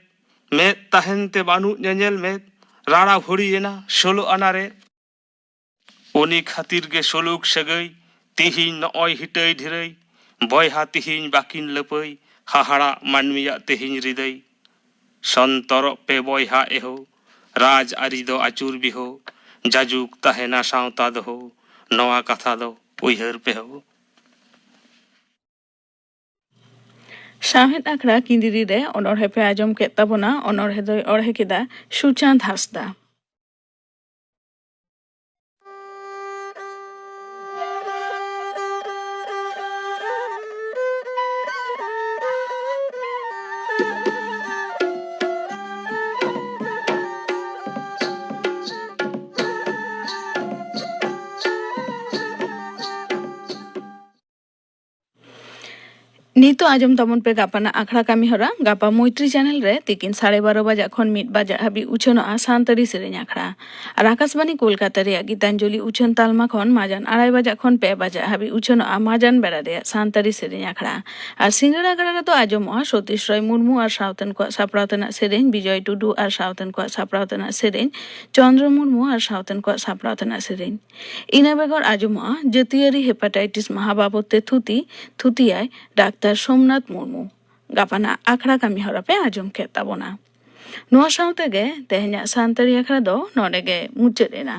ᱢᱮᱫ ᱛᱟᱦᱮᱱ ᱛᱮ ᱵᱟᱹᱱᱩᱜ ᱧᱮᱧᱮᱞ ᱢᱮᱫ, ᱨᱟᱲᱟ ᱵᱷᱩᱲᱤᱭᱮᱱᱟ ᱥᱳᱞᱳ ᱟᱱᱟ ᱨᱮ᱾ ᱩᱱᱤ ᱠᱷᱟᱹᱛᱤᱨ ᱜᱮ ᱥᱩᱞᱩᱠ ᱥᱟᱹᱜᱟᱹᱭ, ᱛᱤᱦᱤᱧ ᱱᱚᱜᱼᱚᱭ ᱦᱤᱴᱟᱹᱭ ᱰᱷᱤᱨᱟᱹᱭ᱾ ᱵᱚᱭᱦᱟ ᱛᱤᱦᱤᱧ ᱵᱟᱹᱠᱤᱱ ᱞᱟᱹᱯᱟᱹᱭ, ᱦᱟᱦᱟᱲᱟᱜ ᱢᱟᱹᱱᱢᱤᱭᱟᱜ ᱛᱤᱦᱤᱧ ᱨᱤᱫᱟᱹᱭ᱾ ᱥᱚᱱᱛᱚᱨᱚᱜ ᱯᱮ ᱵᱚᱭᱦᱟ ᱮᱦᱳ, ᱨᱟᱡᱽ ᱟᱹᱨᱤ ᱫᱚ ᱟᱹᱪᱩᱨ ᱵᱤᱦᱳ, ᱡᱟᱡᱩᱜᱽ ᱛᱟᱦᱮᱱᱟ ᱥᱟᱶᱛᱟ ᱫᱚᱦᱚ, ᱱᱚᱣᱟ ᱠᱟᱛᱷᱟ ᱫᱚ ᱩᱭᱦᱟᱹᱨ ᱯᱮ ᱦᱳ᱾ ᱥᱟᱶᱦᱮᱫ ᱟᱠᱷᱲᱟ ᱠᱤᱸᱫᱤᱨᱤ ᱨᱮ ᱚᱱᱚᱬᱦᱮ ᱯᱮ ᱟᱸᱡᱚᱢ ᱠᱮᱫ ᱛᱟᱵᱚᱱᱟ᱾ ᱚᱱᱚᱬᱦᱮ ᱫᱚᱭ ᱚᱬᱦᱮ ᱠᱮᱫᱟ ᱥᱩᱪᱟᱸᱫᱽ ᱦᱟᱸᱥᱫᱟ᱾ ᱱᱤᱛᱚᱜ ᱟᱸᱡᱚᱢ ᱛᱟᱵᱚᱱ ᱯᱮ ᱜᱟᱯᱟᱱᱟᱜ ᱟᱠᱷᱲᱟ ᱠᱟᱹᱢᱤ ᱦᱚᱨᱟ᱾ ᱜᱟᱯᱟ ᱢᱳᱭᱛᱨᱤ ᱪᱮᱱᱮᱞ ᱨᱮ ᱛᱤᱠᱤᱱ ᱥᱟᱲᱮ ᱵᱟᱨᱚ ᱵᱟᱡᱟᱜ ᱠᱷᱚᱱ ᱢᱤᱫ ᱵᱟᱡᱟᱜ ᱦᱟᱹᱵᱤᱡ ᱩᱪᱷᱟᱹᱱᱚᱜᱼᱟ ᱥᱟᱱᱛᱟᱲᱤ ᱥᱮᱨᱮᱧ ᱟᱠᱷᱲᱟ᱾ ᱟᱨ ᱟᱠᱟᱥᱵᱟᱱᱤ ᱠᱳᱞᱠᱟᱛᱟ ᱨᱮᱭᱟᱜ ᱜᱤᱛᱟᱧᱡᱚᱞᱤ ᱩᱪᱷᱟᱹᱱ ᱛᱟᱞᱢᱟ ᱠᱷᱚᱱ ᱢᱟᱡᱟᱱ ᱟᱲᱟᱭ ᱵᱟᱡᱟᱜ ᱠᱷᱚᱱ ᱯᱮ ᱵᱟᱡᱟᱜ ᱦᱟᱹᱵᱤᱡ ᱩᱪᱷᱟᱹᱱᱚᱜᱼᱟ ᱢᱟᱡᱟᱱ ᱵᱮᱲᱟ ᱨᱮᱭᱟᱜ ᱥᱟᱱᱛᱟᱲᱤ ᱥᱮᱨᱮᱧ ᱟᱠᱷᱲᱟ᱾ ᱟᱨ ᱥᱤᱸᱜᱟᱹᱲ ᱟᱠᱷᱲᱟ ᱨᱮᱫᱚ ᱟᱸᱡᱚᱢᱚᱜᱼᱟ ᱥᱚᱛᱤᱥ ᱨᱚᱭ ᱢᱩᱨᱢᱩ ᱟᱨ ᱥᱟᱶᱛᱮᱱ ᱠᱚᱣᱟᱜ ᱥᱟᱯᱲᱟᱣ ᱛᱮᱱᱟᱜ ᱥᱮᱨᱮᱧ, ᱵᱤᱡᱚᱭ ᱴᱩᱰᱩ ᱟᱨ ᱥᱟᱶᱛᱮᱱ ᱠᱚᱣᱟᱜ ᱥᱟᱯᱲᱟᱣ ᱛᱮᱱᱟᱜ ᱥᱮᱨᱮᱧ, ᱪᱚᱱᱫᱨᱚ ᱢᱩᱨᱢᱩ ᱟᱨ ᱥᱟᱶᱛᱮᱱ ᱠᱚᱣᱟᱜ ᱥᱟᱯᱲᱟᱣ ᱛᱮᱱᱟᱜ ᱥᱮᱨᱮᱧ᱾ ᱤᱱᱟᱹ ᱵᱮᱜᱚᱨ ᱟᱸᱡᱚᱢᱚᱜᱼᱟ ᱡᱟᱹᱛᱤᱭᱟᱹᱨᱤ ᱦᱮᱯᱟᱴᱟᱭᱴᱤᱥ ᱢᱟᱦᱟ ᱵᱟᱵᱚᱫ ᱛᱮ ᱛᱷᱩᱛᱤ, ᱛᱷᱩᱛᱤᱭᱟᱭ ᱰᱟᱠᱛᱟᱨ ᱥᱳᱢᱱᱟᱛᱷ ᱢᱩᱨᱢᱩ᱾ ᱜᱟᱯᱟᱱᱟᱜ ᱟᱠᱷᱲᱟ ᱠᱟᱹᱢᱤ ᱦᱚᱨᱟ ᱯᱮ ᱟᱸᱡᱚᱢ ᱠᱮᱫ ᱛᱟᱵᱚᱱᱟ᱾ ᱱᱚᱣᱟ ᱥᱟᱶ ᱛᱮᱜᱮ ᱛᱮᱦᱮᱧᱟᱜ ᱥᱟᱱᱛᱟᱲᱤ ᱟᱠᱷᱲᱟ ᱫᱚ ᱱᱚᱰᱮ ᱜᱮ ᱢᱩᱪᱟᱹᱫ ᱮᱱᱟ᱾